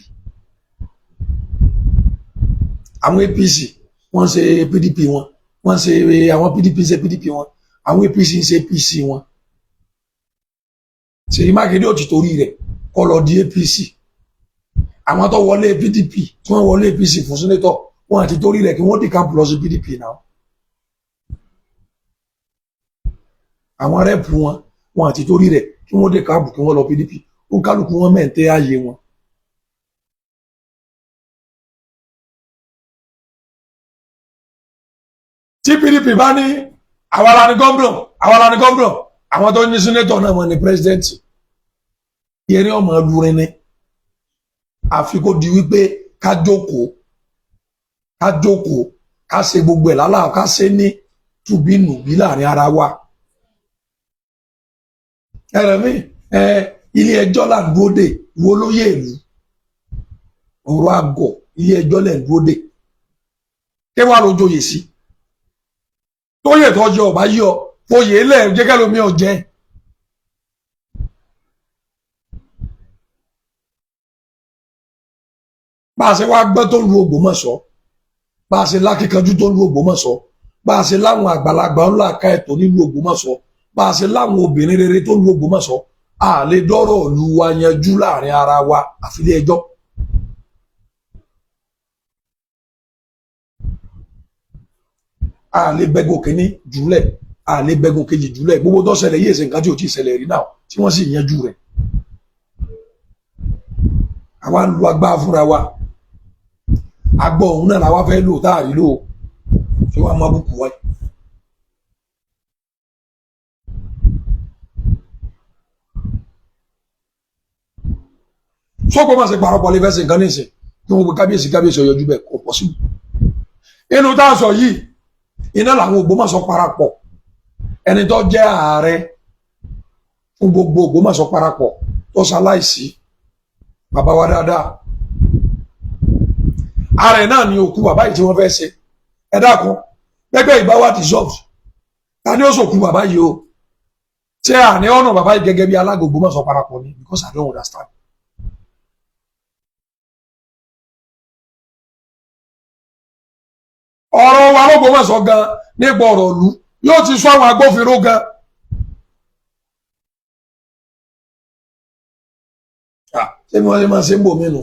Àwọn APC wọ́n ṣe PDP wọn, wọ́n ṣe, àwọn PDP ṣe PDP wọn, àwọn APC ń ṣe APC wọn. Ṣèyí Mákindé ò ti torí rẹ̀ kó lọ di APC. Àwọn tó wọlé PDP, tí wọ́n wọlé APC fún senator, wọn àti torí rẹ̀ kí wọ́n decamp lọ sí PDP náà. Àwọn rep wọn, Wọn àti torí rẹ̀ kí wọ́n dé káàbù kí wọ́n lọ PDP. Ó kálukú wọn mẹ́ǹtẹ́ ààyè wọn. Tí PDP bá ní àwa la ní gómìnà, àwa la ní gómìnà, àwọn tó ní senator náà wọn ní president. Yẹrí ọmọ lurin ni. Àfi kó di wípé ká jókòó, ká jókòó, ká ṣe gbogbo ẹ̀ lálàá, ká ṣe ní tùbínùbí láàrin ara wa. Ẹ̀rọ mi ẹ ilé ẹjọ́ là ń dúró dè, wo lóye ìlú ọ̀rọ̀ àgọ̀ ilé ẹjọ́ lẹ̀ ń dúró dè. Kí wàá lójó yè sí tóyè tọ́jú ọba yí ọ foyè lẹ̀ jẹ́kẹ́ lómi ọ̀jẹ́. Bá a ṣe wá gbọ́ tó ń lu Ògbómọ̀ṣọ́, bá a ṣe lákìkanjú tó ń lu Ògbómọ̀ṣọ́, bá a ṣe láwọn àgbàlagbà ńlá ká ẹ̀tọ́ nílùú Ògbómọ̀ṣọ́, bá a ṣe láwọn obìnrin rere tó ń lu Ògbómọ̀ṣọ́, a lè dọ́rọ̀ ìlú wa yanjú láàrin ara wa àfilé ẹjọ́. A lè bẹ́gùn kínní jùlẹ̀, a lè bẹ́gùn kejì jùlẹ̀. Gbogbo tó ṣẹlẹ̀ yìí ṣe nǹkan tí ò tí ì ṣẹlẹ̀ rí náà tí wọ́n sì yanjú rẹ̀. Àwa ń lu agbára fúnra wa. Agbọ́ òun náà làwa fẹ́ lò tá a rí lò ó. Ṣé wàá mọ abúkù wáyé? Sọ́kò máa ṣe parọ́pọ̀ lè fẹ́ ṣe nǹkan nísìn kí wọ́n gbé kábíyèsí, kábíyèsí ọ̀yọ́jú bẹ́ẹ̀ kò pọ̀ síbi. Inú tá a sọ yìí, iná làwọn Ògbómọ̀ṣọ́ parapọ̀. Ẹni tó jẹ́ ààrẹ fún gbogbo Ògbómọ̀ṣọ́ parapọ̀ tó ṣaláìsí, bàbá wa dáadáa. Ààrẹ náà ni òkú bàbá yìí tí wọ́n fẹ́ ṣe. Ẹ dákun, gbẹgbẹ́ ìbá wa dissolve, ta ni ó sòkú bàbá yìí o? Ṣé àní ọ̀nà bàbá yìí gẹ́gẹ́ bí alága Ògbómọ̀ṣọ́ parapọ̀ ni? Because I don't understand. Ọ̀rọ̀ wa l'Ógbómọ̀ṣọ́ gan nípa ọ̀rọ̀ ìlú yóò ti sọ àwọn agbófinró gan. Ṣé bí wọ́n ṣe máa ṣe ń bò mí nù?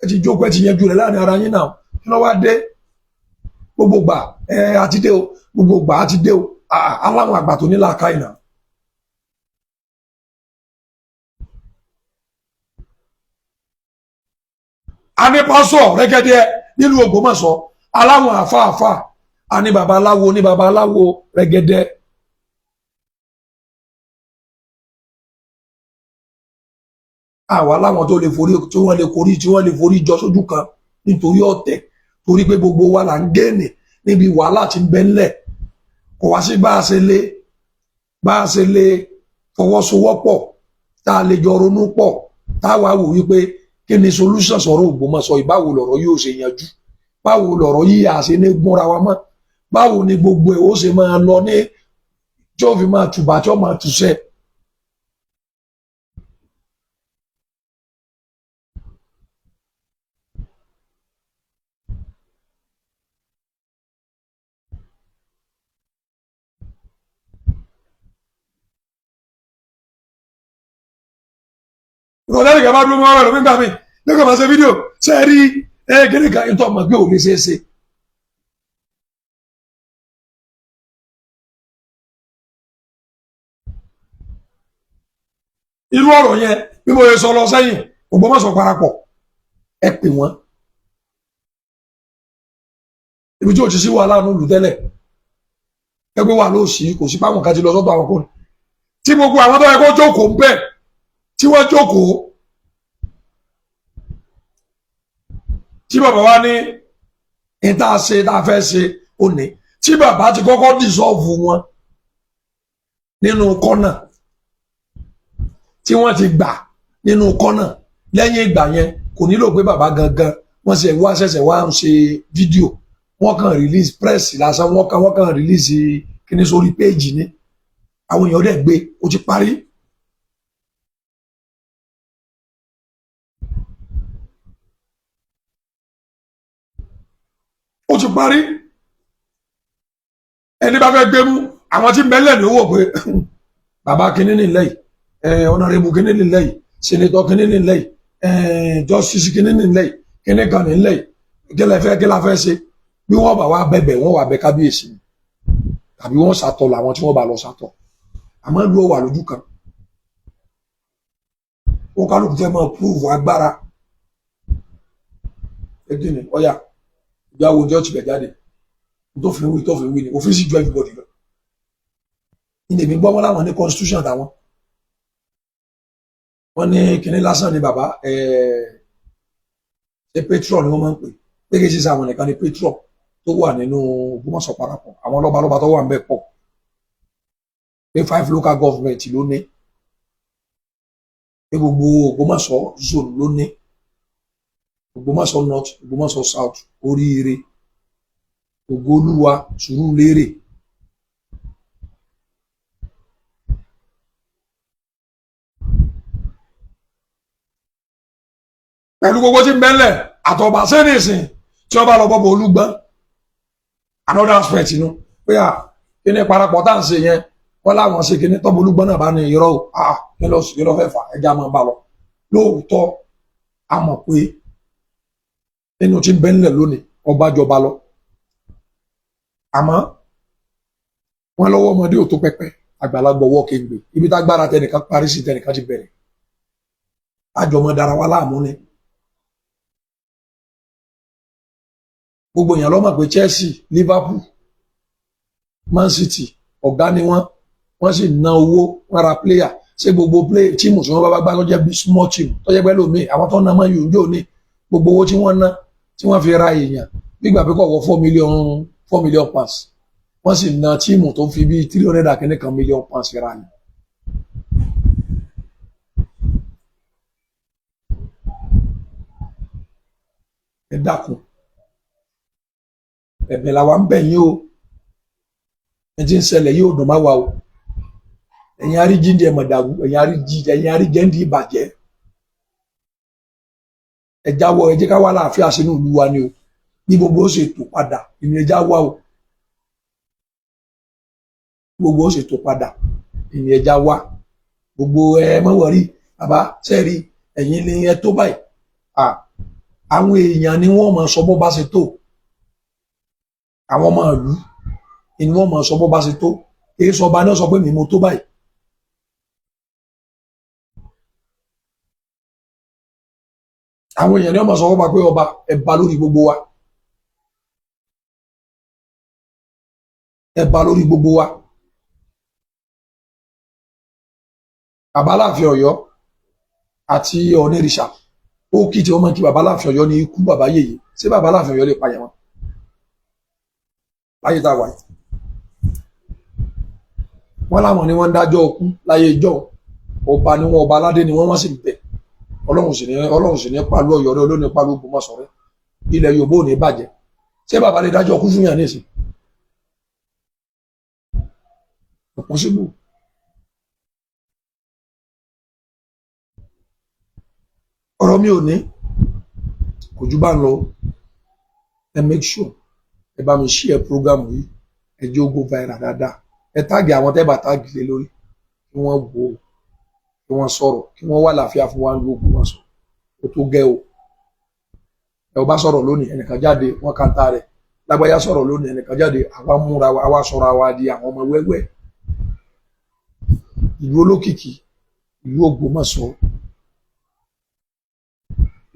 Ẹ ti jókòó, ẹ ti yanjú rẹ̀ láàrin ara yín náà. Kí ló wá dé? Gbogbo gbà ẹ àti dé o, gbogbo gbà á ti dé o. Aláwọn àgbà tó ní làákàyè náà. A ní pásọ̀ rẹ́gẹ́dẹ́ nílùú Ògbómọ̀ṣọ́, aláwọn àfáàfáà, a ní babaláwo, ní babaláwo rẹ́gẹ́dẹ́. Àwa láwọn tó lè forí, tí wọ́n lè forí, tí wọ́n lè forí jọ sójú kan nítorí ọ̀tẹ̀, torí pé gbogbo wa là ń gẹ́ẹ̀nì níbi wàhálà tí ń bẹ ńlẹ̀. Kò wá sí bá a ṣe lè fọwọ́sowọ́pọ̀, tá a lè jọ ronú pọ̀, tá a wá wò wípé kí ni solution sọ̀rọ̀ Ògbómọ̀ṣọ́, ìbáwo lọ̀rọ̀ yóò ṣe yanjú, báwo lọ̀rọ̀ yìí à ṣe ní gúnra wa mọ́, báwo ni gbogbo ẹ̀ ó ṣe máa lọ ní tí ó fi máa tùbà tí ó máa túṣẹ́. Ìrọ̀lẹ́ nìkan bá dúró mọ́ ọ̀rọ̀ nígbà míì nígbà máa ṣe fídíò ṣe é rí ẹ kíní kan ìtọ́ ọmọ pé ò lè ṣeé ṣe. Irú ọ̀rọ̀ yẹn bí mo ṣe sọ lọ sẹ́yìn, Ògbómọ̀ṣọ́ parapọ̀, ẹ pè wọ́n ibi tí ò ti sí wàhálà nílùú tẹ́lẹ̀, ẹgbẹ́ wà ló sí, kò sí páwọn kan ti lọ sọ́dọ̀ àwọn kò ní tí gbogbo àwọn tó yẹ kó jókòó ń bẹ̀ tí wọ́n jókòó, tí bàbá wa ní ìta ṣe tá a fẹ́ ṣe ó ní tí bàbá ti kọ́kọ́ dissolve wọn nínú kọ́nà tí wọ́n ti gbà nínú kọ́nà. Lẹ́yìn ìgbà yẹn, kò nílò pé bàbá gangan wọ́n ṣe wá ṣẹ̀ṣẹ̀ wá ń ṣe fídíò. Wọ́n kàn release press lásán, wọ́n kàn release kíní sórí péèjì ni, àwọn èèyàn dẹ̀ gbé, ó ti parí. Ó ti parí. Ẹni bá fẹ́ gbé mú àwọn tí mẹ́lẹ̀ ní owó pé bàbá kínní nílẹ̀ yìí, honourable kínní nílẹ̀ yìí, senator kínní nílẹ̀ yìí, justice kínní nílẹ̀ yìí, kínní kan nílẹ̀ yìí, kí lẹ fẹ́, kí la fẹ́ ṣe? Bí wọ́n bá wá bẹ̀bẹ̀, wọ́n wà bẹ kábíyèsí tàbí wọ́n ṣàtọ̀ làwọn tí wọ́n bá lọ ṣàtọ̀. Àmọ́ ìlú ọ̀wà lójú kan. Ó kálukú fẹ́ máa prove agbára. Ẹgbẹ́ ni ọ̀yà ìjà wo jọ́ọ̀tì bẹ̀ jáde tó fi wí, tó fi wí ni òfin sì ju everybody lọ. Ní èmi gbọ́, wọn láwọn ní constitution táwọn, wọ́n ní kinní lásán ni bàbá ṣe patron ni wọ́n máa ń pè pé kí sísá àwọn nìkan ni patron tó wà nínú Ògbómọ̀ṣọ́ parapọ̀. Àwọn lọ́balọ́ba tó wà ń bẹ̀ pọ̀, pé five local government ló ní, pé gbogbo Ògbómọ̀ṣọ́ zone ló ní, Ògbómọ̀ṣọ́ North, Ògbómọ̀ṣọ́ South, Oríire, Ògoolúwa, Sùúrùlérè. Pẹ̀lú gbogbo tí ń bẹ́lẹ̀ àtọ̀bà sẹ́nìsìn tí wọ́n bá lọ bọ́ bọ̀ Olúgbọ́n, another aspect inú pé à kí ni parapọ̀ tá à ń ṣe yẹn, wọ́n láwọn ṣe kí ni tọ́bọ̀ Olúgbọ́n náà bá ní irọ́ o, ah, kí ló fẹ́ fà, ẹja máa bá lọ. Lóòótọ́, a mọ̀ pé nínú tí ń bẹ́ńlẹ̀ lónìí, ọba jọba lọ, àmọ́ wọ́n lọ́wọ́ ọmọdé ò tó pẹpẹ, àgbàlagbà ọwọ́ kéńgbé. Ibi tágbára tẹnìkan parí sí, tẹnìkan ti bẹ̀rẹ̀. Àjọmọ́ dára wa láàmú ni. Gbogbo èèyàn ló mọ̀ pé Chelsea, Liverpool, Man City, ọ̀gá ni wọ́n. Wọ́n sì ná owó, wọ́n ra player. Ṣé gbogbo play team tí wọ́n bá gbá tó jẹ́ bí small team tó jẹ́ pẹ́ lómi àwọn tó ná mọ́ yòó jò ní gbogbo owó tí wọ́n ná tí wọ́n fi ra èèyàn gbígbà pé kò wọ £4 million, wọ́n sì ná team tó fi bí 300 akẹ́ni kan million pounds ra yẹn. Ẹ dákun, ẹ̀bẹ̀ làwa ń bẹ̀ yín o. Ẹ ti ń ṣẹlẹ̀ yóò dùn má wa o. Ẹ̀yin aríjíǹde ẹ̀ mọ̀dàrú, ẹ̀yin aríjẹ́ndì ìbàjẹ́, ẹ jáwọ́. Ẹ jẹ́ ká wá láàfíà sínú ìlú wa ni o. Ní gbogbo ó ṣe tò padà ìní, ẹ já wá o. Gbogbo ó ṣe tò padà ìní, ẹ já wá. Gbogbo ẹ mọ̀ wọ̀rí bàbá sẹ́ẹ̀rí, ẹ̀yin ni ẹ tó báyìí. Àwọn èèyàn ni wọ́n máa sọ bó bá ṣe tó. Àwọn ọmọ ìlú ni wọ́n máa sọ bó bá ṣe tó. Èyí sọ ọba náà sọ pé mi mo tó báyìí. Àwọn èèyàn ni wọ́n máa sọ fún ọba pé ọba, ẹ bá lórí gbogbo wa, ẹ bá lórí gbogbo wa. Bàbá Aláàfin Ọ̀yọ́ àti Ọ̀nìrìṣà, ó kí tí wọ́n máa ń kí bàbá Aláàfin Ọ̀yọ́ ní ikú bàbá yèyé. Ṣé bàbá Aláàfin Ọ̀yọ́ lè pààyàn wọn láyé tá a wà yìí? Wọ́n láwọn ni wọ́n ń dájọ́ ọkú láyé ìjọ. Ọba ni wọ́n, ọba aládé ni wọ́n, wọ́n sì bẹ̀. Ọlọ́run sì ní pàlú Ọ̀yọ́ rẹ olóní pàlú Ògbómọ̀ṣọ́ rẹ, ilẹ̀ Yorùbá ò ní bàjẹ́. Ṣé bàbá lè dájọ́ ọkú fún yàn nísìn? Kò possible. Ọ̀rọ̀ mi ò ní kò ju bá ń lọ. Ẹ make sure ẹ bá mi share program yìí, ẹ jẹ́ ó go viral dáadáa. Ẹ tag àwọn tẹ́ bá tag lé lórí, kí wọ́n wò ó, kí wọ́n sọ̀rọ̀, kí wọ́n wà láàfíà fún wa ní Ògbómọ̀ṣọ́. Ó tó gẹ́ o. Ẹ ò bá sọ̀rọ̀ lónìí, ẹnìkan jáde, wọ́n kàńtà rẹ̀. Lágbájá sọ̀rọ̀ lónìí, ẹnìkan jáde. Àwa múra wa, àwa sọ̀rọ̀ àwa di àwọn ọmọ wẹ́wẹ́. Ìlú olókìkí, ìlú Ògbómọ̀ṣọ́,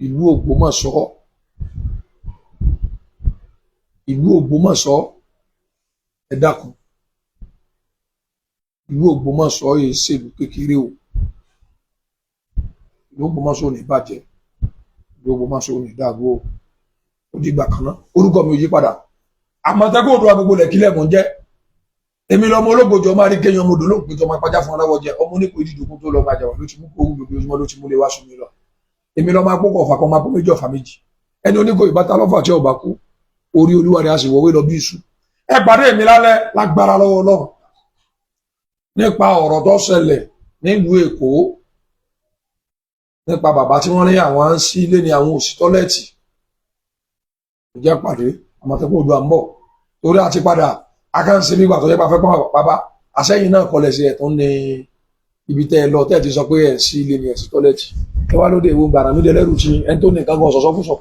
ìlú Ògbómọ̀ṣọ́, ìlú Ògbómọ̀ṣọ́, ẹ dákun, ìlú Ògbómọ̀ṣọ́ yìí ṣèlú kékeré o. Ìlú Ògbómọ̀ṣọ́ ò ní bàjẹ́, ìlú Ògbómọ̀ṣọ́ ò ní dàrú o. Ó dìgbà kan náà. Orúkọ mi ò yí padà, Àmọ̀tẹ́kùn Oòduà gbogbo lẹ̀kílẹ̀ mọ̀ ń jẹ́. Èmi lọmọ ológbòjọ máa rí kéèyàn ọmọdé olóògbé máa pàjá fún aláwọ̀ jẹ ọmọ onípo ìdídùkú tó lọ máa jẹwà ló ti mú kó gbogbo ojúmọ́ ló ti mú lé wá sùn mí lọ. Èmi lọ máa pọ́kọ̀ ọ̀fà kan, máa pọ́ méjì ọ̀fà méjì. Ẹni oníkó ìbátá lọ́fà tí ọba kú orí olúwa rẹ̀, a sì wọ́wé lọ bí iṣu. Ẹ pàdé mi lálẹ́ lágbára lọ́wọ́ Ọlọ́run nípa ọ̀rọ̀ tó ṣẹlẹ̀ nílùú Èkó, nípa bàbá tí wọ́n ní àwọn ń sí ilé ní àwọn òsì toilet. Ìjẹ́ pàdé Àmọ̀tẹ́kùn Oòduà ń bọ̀ torí àti padà akáǹsí bí ìgbà tó jẹ́ pé a fẹ́ pọ́n bàbá àsẹ́yìn náà kọlẹ̀ sí ẹ̀tún ní ibi tẹ́ ẹ lọ, tẹ́ ẹ ti sọ pé ẹ̀ sí ilé ní ẹ̀ sí toilet. Ẹ wá lóde ìwọ gbàrà mí dẹlẹ́rù tí ẹni tó ní nǹkan gan ọ̀sọ̀sọ́ fún sọ.